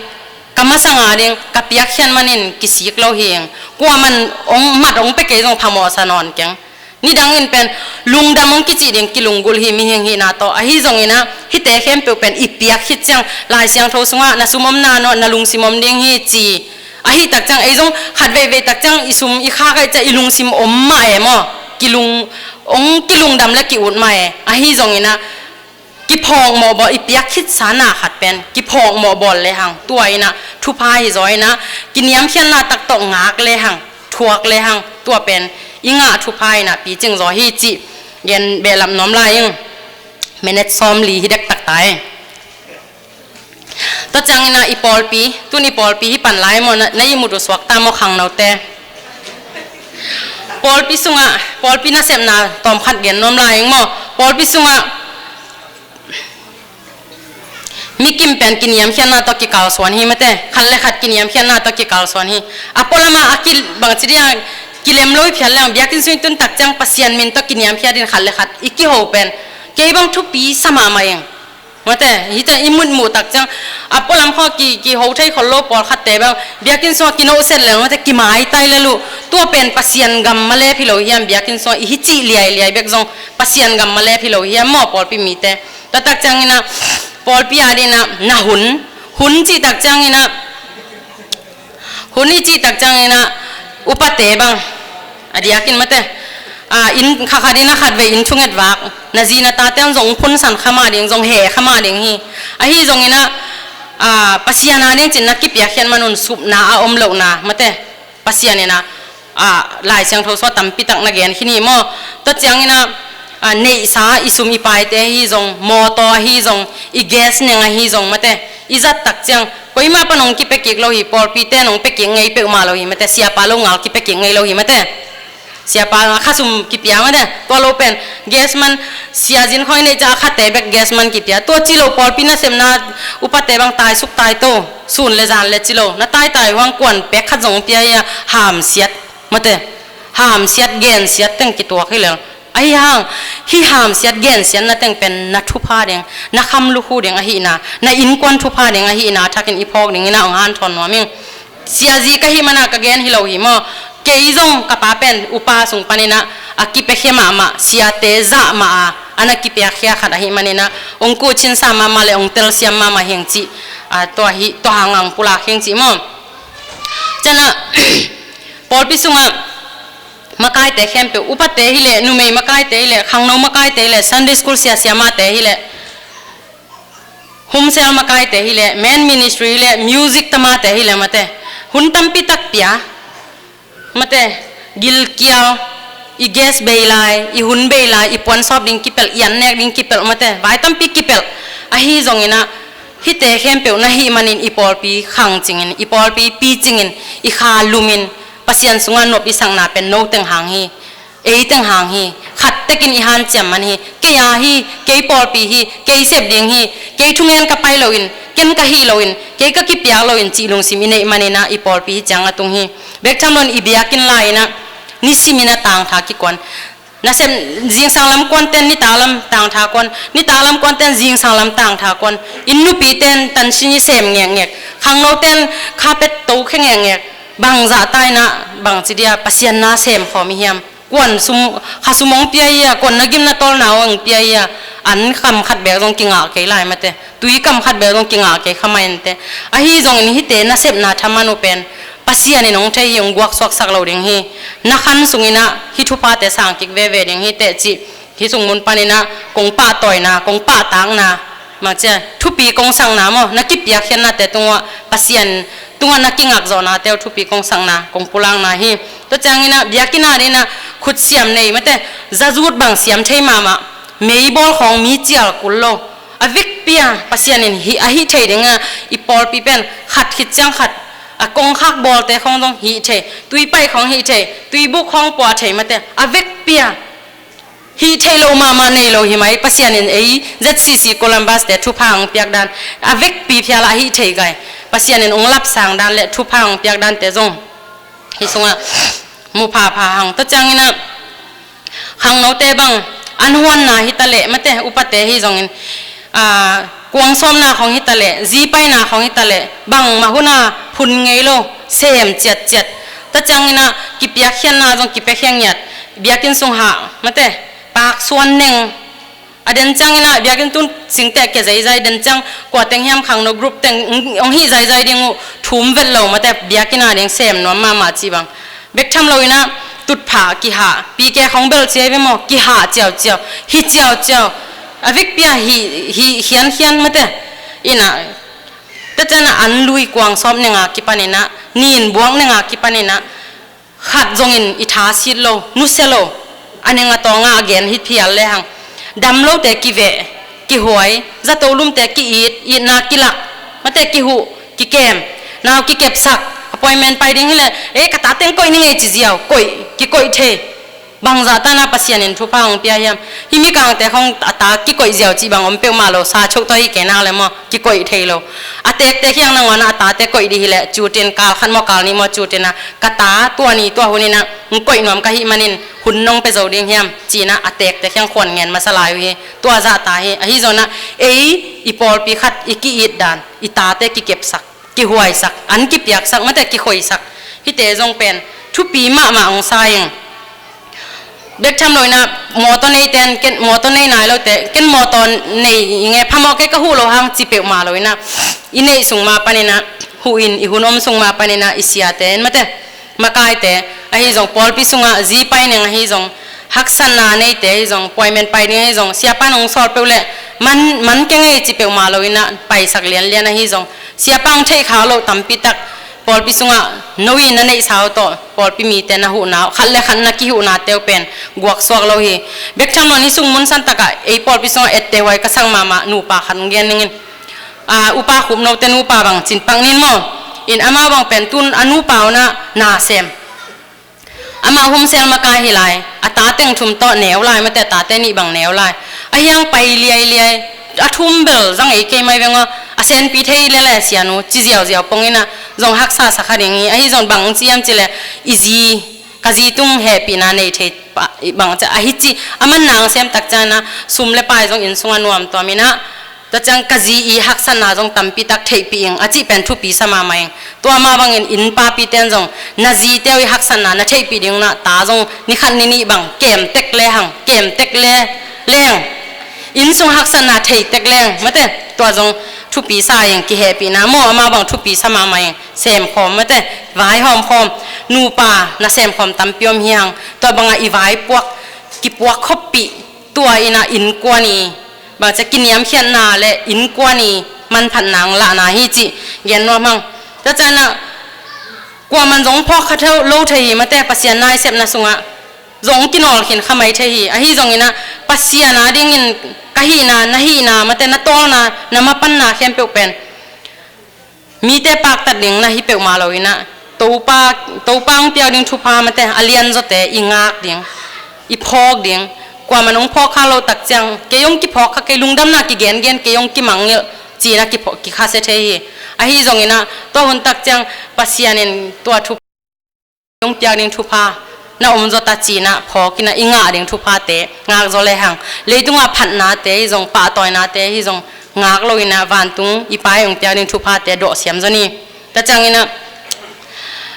ka masang a ding, ka piakkhiat manin kisik lo hi ing. Kuaman hong mat hong pia kei zong phamawh sa nawn keng. Nidangin pen, lungdam hong kici ding kilunggulh hi mihing hihna tawh. Ahi zongin ah, hihte khempeuh pen i piak khit ciang, Lai Siangtho sungah, na sum omna nuam, na lungsim om ding hi ci. Ahi tak ciang, ei zong khat veivei tak ciang, i sum i khak ahih ciang i lungsim om mah e maw. Kilung, hong kilungdam le ki-ut mah e. Ahi zongin ah, kiphawk mawh bawl, i piak khitsa na khat pen kiphawk mawh bawl le hang, tua in ah thupha hi zaw in ah, kiniamkhiatna tak tawh ngak le hang, thuak le hang, tua pen i ngah thupha in ah picing zaw hi cih gen behlap nuam lai ing. Minute sawmli hi dektak ta e. Tua ciangin ah i pawlpi, tun i pawlpi hi pan lai maw, na, na ihmut uh suak ta maw khangnote. Pawlpi sungah, pawlpi nasepna tawmkhat gen nuam lai ing maw. Pawlpi sungah mikim pen kiniamkhiatna tawh kikalsuan hi mate. Khat le khat kiniamkhiatna tawh kikalsuan hi. A pualamah a ki, bangci dia kilem lo i phiat leng, biakinn sung i tun tak ciang Pasian min tawh kiniamkhiat in khat le khat i kiho pen kei bang thupi sa mahmah ing. Mate, hita i mutmuh tak ciang, a pualam khaw ki, kiho thei khol lo pawlkhatte bang, biakinn sungah kinohset leng, mate, kimaitai lel uh. Tua pen Pasian gam malep hi lo hiam, biakinn sungah i hi cih liailiai bek zong Pasian gam malep hi lo hiam maw, pawlpi mite. Tua tak ciangin ah, pawlpi a ding in ah, na hun, hun cih tak ciangin ah, hun i cih tak ciangin ah, upate bang, a diakin mate, a, inn kha khat in a khatvei inn thunget vak, na zi na tate un zong phunsan kha mah ding, zong heh kha mah ding hi. Ahi zongin ah, a, Pasian a ding cin na kipiakkhiat man un supna a om lohna, mate, Pasian in ah, a, Lai Siangtho sungah tampi tak na gen khin hi maw. Tua ciangin ah, a, neihsa i sum i paite ahi zong, mawtaw ahi zong, i gas neng ahi zong, mate, i zat tak ciang, koimah pan hong kipia kik lo hi, pawlpite in hong pia kik ngei peuhmah lo hi, mate, siapa lo ngal kipia kik ngei lo hi, mate. Siapa a khasum kipia mate, tua lo pen gas man, siazin khawng i neih ciang a khate bek gas man kipia. Tua ci lo pawlpi nasepna upate bang taisuk taito, sun le zan le ci lo, na taitai huang kuan pek khat zong pia ia, hamsiat mate, hamsiat gensiat teng kituak hi lel. Ahi hang, hih hamsiat gensiatna teng pen na thupha ding, na kham lukhu ding ahihna, na innkuan thupha ding ahihna thakin i phawk dingin a hong hanthawn nuam ing. Siazi ka hih mana ka gen hi lo hi maw. Kei zong ka pa pen upa sung paninah a kipiakhia mahmah, siate zah mah a, a na kipiakhia khat ahih maninah hong kuchinsa mahmah le hong telsiam mahmah hiang cih, a, tua hi, tua hangang pulak hiang cih maw. Cianah pawlpi sungah makaite khempeuh, upate hileh, numei makaite hileh, khangno makaite hileh, Sunday school sia siamahte hileh, humsel makaite hileh, men ministry hileh, music tamate hileh mate, hun tampi tak pia mate, gilkial, i gas bei lai, i hun bei lai, i puansawp ding kipelh, i annek ding kipelh mate, vai tampi kipelh. Ahi zonginah hihte khempeuh na hih manin i pawlpi khang cingin, i pawlpi pi cingin, i kha lumin, Pasian sungah nop i sakna pen no teng hang hi. Ei teng hang hi, khat tekin i hanciam man hi, kei a hi, kei pawlpi hi, kei sep ding hi, kei thungen ka pai loin, ken ka hih loin, kei ka kipiak loin cih lungsim i neih maninah i pawlpi hi ciang a tung hi. Bek tham loin i biakinn lai-inah nisimin a tangtha kikuan. Nasem, zingsang lam kuanten nitak lam tangtha kuan, nitak lam kuanten zingsang lam tangtha kuan. Inn nupiten tansin i sem ngekngek, khangnoten kha pet to khe ngekngek. Bangzah ta inah bangci dia Pasian na sem khawm i hiam? Kuan sum, kha sum hong pia ia, kuan na gim na tawlna hong pia ia, an kam khat bek zong kingah kei lai mate, tui kam khat bek zong kingah kei kha mai ente. Ahi zongin hihte nasepna thaman uh pen Pasian in hong thei hi, hong guaksuaksak lo ding hi. Na khan sunginah hih thuphate sang kik veve ding hi teh cih, hih sung mun paninah kong pahtawina, kong pahtakna, mangcia thupi kong sakna maw, na kipiakkhiatnate tungah Pasian tungah na kingakzawhnate uh thupi kong sakna, kong pulakna hi. Tua cianginah biakinn a dinah khutsiam nei mate, zazut bang siam thei mahmah, meibawl khawng mi cial kul lo, a vekpi a Pasian in hih, a hih thei dinga i pawlpi pen khat khit ciang khat, a kongkhak bawlte khawng zong hih thei, tuipaih khawng hih thei, tuibuk khawng puah thei mate, a vekpi a hih thei lo mahmah nei lo hi mai. Pasian in ei Z C C Columbus te thupha hong piak dan, a vekpi phial a hih thei gai, Pasian in hong lapsang dan le thupha hong piak dante zong hih sungah mu phapha hang. Tua cianginah khangnote bang an huanna hi taleh mate, upate hi zongin, a, kuangsawmna khawng hi taleh, zipaina khawng hi taleh, bangmah huna phun ngei lo, sem ciatciat. Tua cianginah kipiakkhiatna zong kipiakhia ngiat, biakinn sung hah mate, paksuan neng. A den cianginah biakinn tun singteh kia zaizai, den ciang kua teng hiam khangno group teng hong hih zaizai ding uh, thum vet lo mate, biakinn a ding sem nuam mahmah cih bang. Bek tham loinah tutphah kihah, pike khawng belh ciai ve maw, kihah ciauciau, hi ciauciau. A vekpi a hi, hi khiankhian mate. Inah, tua cianah an lui kuangsawm nenga kipaninah, nin buak nenga kipaninah, khat zongin i tha sit lo, nusia lo. A neng a tawngah a gen hi phial lehang, dam lote kiveh, kihuai, zato lumte ki-it, itna kilak, mate kihuh, kikem, nau kikepsak, appointment pai ding hileh, eh, ka ta teng koih ni ngei ci ziau, koih, kikoih thei. Bangzah ta na Pasian in thupha hong pia hiam? Hih mikangte khawng a ta kikoih ziau cih bang om peuhmah lo, sa chok tawh hi kei nak le maw, kikoih thei lo. A tektek hiang nangawnah a tate koih dih hileh, cutin kal khat maw kal nih maw cutinah, ka ta tua ni tua huninah hong koih nuam ka hih manin hun nong pia zo ding hiam, cinah a tektek hiang khuan ngen masa lai uh hi. Tua zah ta hi. Ahi zonah ei i pawlpi khat i ki-it dan, i tate kikepsak, kihuaisak, an kipiaksak, mate kikhoisak, hihte zong pen thupi mahmah hong sa ing. Bek tham loinah mawtaw neiten, ken mawtaw nei nai lote, ken mawtaw nei inge phamawh kei ka huh lo hang ci peuhmah loinah, i neih sung mah paninah, huhin i hun om sung mah paninah i siate in mate, makaite, ahi zong pawlpi sungah zi pai neng ahi zong, haksatna neite ahi zong, appointment pai ding ahi zong, siapa in hong sawl peuh leh man, man kei ngei ci peuhmah loinah paisak lianlian ahi zong, siapa hong theihkhak loh tampitak pawlpi sungah no in na neihsa uh tawh pawlpi mite na huhna uh, khat le khat na kihuhnate uh pen guaksuak lo hi. Bek tham loin hih sung mun santakah ei pawlpi sungah ettehhuai ka sak mahmah nupa khat hong gen ningin, a, upa Khupnote nupa bang cinpak nin maw. In amau bang pen tun a nupa unah na sem, Amah home cell makaih hi lai, a ta teng thum tawh neu lai, mate a tate nih bang neu lai. Ahi hang pai liailiai, a thum bel zang ei kei mai veng aw, a senpi thei lele sianu, ci ziauziau pong inah, zong haksa sa kha ding hi, ahi zong bang ci hiam cih leh, i zi, ka zi tung hehpihna nei thei pah, i bang ci, ahi ci, a man nang sem tak ciang inah, sum le pai zong inn sungah nuamtuam inah, tua ciang ka zi i haksatna zong tampi tak theihpih ing, a cih pen thupi sa mahmah ing. Tua mah bangin inn papi ten zong na zi teu i haksatna na theihpih ding unah ta zong ni khat ni nih bang kem tek le hang, kem tek le leng. Inn sung haksatna thei tek leng, mate tua zong thupi sa ing, kihehpihna maw, amah bang thupi sa mahmah ing, semkhawm mate, vaihawm khawm, nupa na semkhawm tampi om hi hang, tua bangah i vaipuak, kipuak khoppih, tua inah innkuan i, bang ci a kiniamkhiatna le innkuan i manphatna hong lahna hi cih gen nuam hang. Tua ciang inah kuaman zong phawk kha thei lo thei hi mate, Pasian na i sepna sungah zong kinawl khin kha mai thei hi, ahi zong inah Pasian a dingin ka hihna, na hihna mate, na tawlna, na mapanna khempeuh pen mite paktat ding na hi peuhmah lo inah, Topa, Topa hong piak ding thupha mate, a lianzawte i ngak ding, i phawk ding. Kuaman hong phawk kha lo tak ciang, kei hong kiphawk kha, kei lungdamna kigengen, kei hong kimangngilh, ci inah kiphawk, kikhasia thei hi. Ahi zong inah tua hun tak ciang Pasian in tua thupha hong piak ding thupha na om zaw ta, ci inah phawk inah i ngah ding thuphate ngak zaw le hang, leitungah phatnate hi zong, pahtawinate hi zong ngak lo inah vantung i Pa i hong piak ding thuphate dawhsiam zaw ni. Tua ciang inah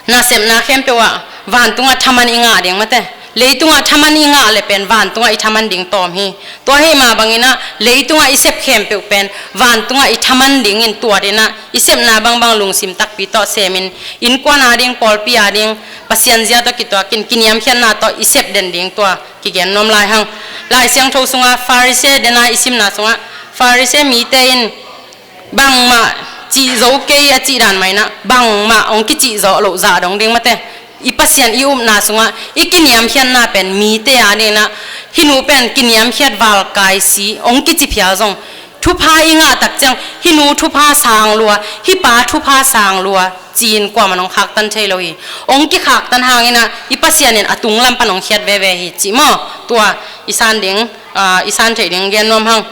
nasepna khempeuh ah vantungah thaman i ngah ding mate, leitungah thaman i ngah le pen vantungah i thaman ding tawm hi. Tua ahih mah bang inah leitungah i sep khempeuh pen vantungah i thaman dingin tuat inah, i sepna bangbang lungsim takpi tawh semin, innkuan a ding, pawlpi a ding, Pasian zia tawh kituakin kiniamkhiatna tawh i sep den ding tua kigen nuam lai hang. Lai Siangtho sungah Pharisee dena i simna sungah Pharisee mite in bangmah cih zo kei a cih dan mah inah, bangmah hong kicih zawh loh zah dong ding mate. I Pasian i upna sungah i kiniamkhiatna pen mite a ding inah, hih nu pen kiniamkhiat valkai si, hong kici phial zong, thupha i ngah tak ciang, hih nu thupha sang lua, hih pa thupha sang lua, ci-in kuaman hong khaktan thei lo hi. Hong kikhaktan hang inah i Pasian in a tunglam pan hong khiat veve hi cih maw? Tua i san ding, ah, i san theih ding gen nuam hang.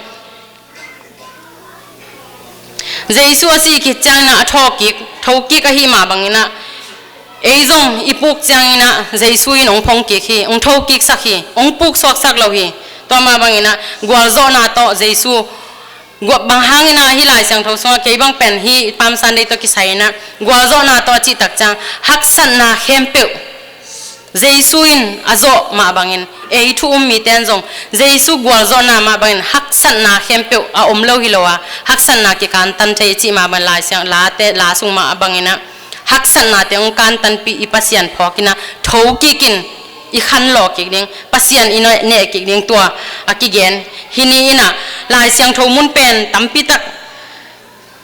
Jesu a sih khit ciangin ah a thawkik, thokik ahih mah bangin ah, ei zong i puk ciangin ah Jesu in hong phongkik hi, hong thokiksak hi, hong puksuaksak lo hi. Tua mah bangin ah gualzawhna tawh Jesu, gua-, bang hangin ah hih Lai Siangtho sungah kei bang pen hih Palm Sunday tawh kisai in ah gualzawhna tawh a cih tak ciang haksatna khempeuh Jesu in a zawh mah bangin, ei thu um mite in zong Jesu gualzawhna mah bangin haksatna khempeuh a om lo hi lo a, haksatna kikantan thei cih mah bangin Lai Siang, Late, la sung mah bangin ah haksatnate hong kantanpih i Pasian phawk in ah, thokik in i khanlawh kik ding, Pasian i neh, neh kik ding tua a kigen. Hih ni in ah Lai Siangtho mun pen tampi tak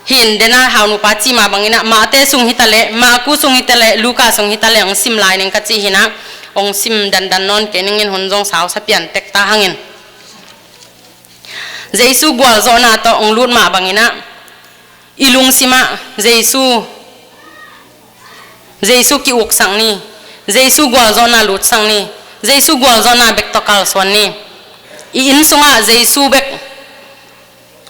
hi in, den ah haunupa cih mah bangin ah, Mate sung hi ta leh, Marku sung hi ta leh, Luka sung hi ta leh, hong sim lai ning ka cih hi in ah, hong sim dandan nawn kei ning in, hun zong sausa pian tek ta hangin. Jesu gualzawhna tawh hong lut mah bangin ah, i lungsim ah Jesu, Jesu ki-uksak ni, Jesu gualzawhna lutsak ni, Jesu gualzawhna bek tawh kalsuan ni. I inn sungah Jesu bek,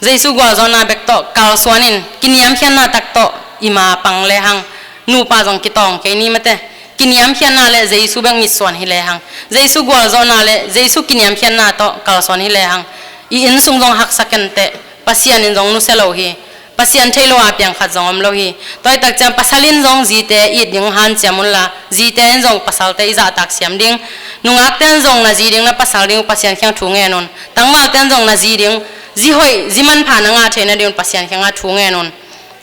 Jesu gualzawhna bek tawh kalsuan in, kiniamkhiatna tak tawh i ma pang lehang, nupa zong kitawng kei ni mate. Kiniamkhiatna le Jesu bek mitsuan hi lehang, Jesu gualzawhna le Jesu kiniamkhiatna tawh kalsuan hi lehang, i inn sung zong haksa kenteh, Pasian in zong nusia lo hi. Pasian thei lo a piang khat zong om lo hi. Tua hi tak ciang pasal in zong zite it ding hanciam unla, zite in zong pasalte i zahtak siam ding. Nungakte in zong na zi ding na pasal ding Pasian kiang thu ngen un. Tangvalte in zong na zi ding, zi hoih, zi manpha na ngah theihna ding un Pasian kiangah thu ngen un.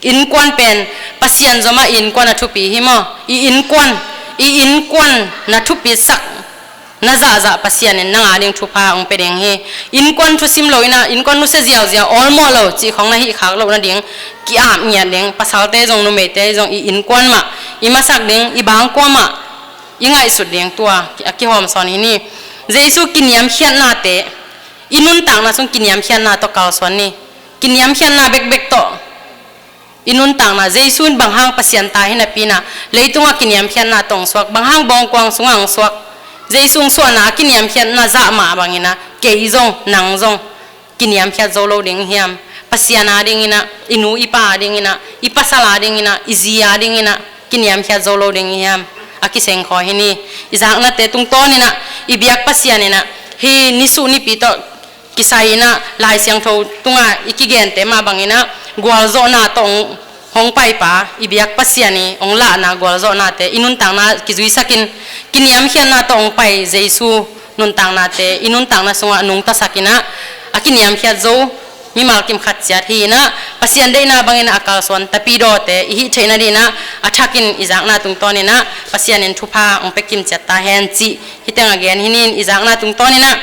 Innkuan pen Pasian zomah i innkuan a thupi hi maw? I innkuan, i innkuan na thupisak, na zahzah Pasian in nang a ding thupha hong pia ding hi. Innkuan thusim lo in ah, innkuan nusia ziauziau, awlmawh lo cih khawng na hih khak loh nading ki-ap ngiat ding. Pasalte zong, numeite zong i innkuan mah i masak ding, i bangkua mah i ngaihsut ding tua a kihawmsawn hi ni. Jesu kiniamkhiatnate, i nuntakna sung kiniamkhiatna tawh kalsuan ni. Kiniamkhiatna bekbek tawh i nuntakna, Jesu in bang hang Pasian ta hi napi in ah, leitungah kiniamkhiatna tawh hong suak, bang hang bawngkuang sungah hong suak, Jesu hong suahna a kiniamkhiatna zah mah bangin ah kei zong, nang zong kiniamkhiat zo lo ding hiam? Pasian a dingin ah, i nu i pa a dingin ah, i pasal a dingin ah, i zi a dingin ah kiniamkhiat zo lo ding hiam? A kisengkhawi hi ni. I zaknate tungtawnin ah i biak Pasian in ah hih nisuh nipi tawh kisai in ah Lai Siangtho tungah i kigente mah bangin ah gualzawhna tawh hong, hong paipa, i biak Pasian i hong lahna gualzawhnate i nuntakna kizuisakin, kiniamkhiatna tawh hong pai Jesu nuntaknate i nuntakna sungah nungtasakin ah a kiniamkhiat zo mimal kim khat ciat hi in ah, Pasian deihna bangin ah a kalsuan tapidawte i hih theih nadingin ah a thakin i zakna tungtawnin ah Pasian in thupha hong pia kim ciat ta hen cih hih teng a gen hi ning. I zakna tungtawnin ah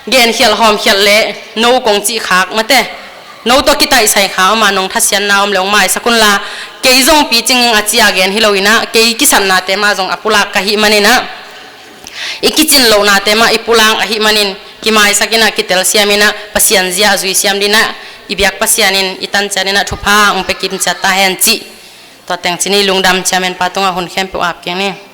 genkhialh hawmkhialh le no kong cih khak mate, no tawh kitaihsai kha om a, nong thasianna om le hong maisak unla, kei zong picing a ci a gen hi lo in ah, kei kisapnate mah zong a pulak ka hih manin ah, i kicin lohnate mah i pulak ahih manin kimaisakin ah, kitelsiamin ah, Pasian zia a zuisiam dingin ah i biak Pasian in i tan ciatin ah thupha hong pia kim ciat ta hen cih tua teng ci ni. Lungdam. Chairman pa tungah hun khempeuh ap kik ni.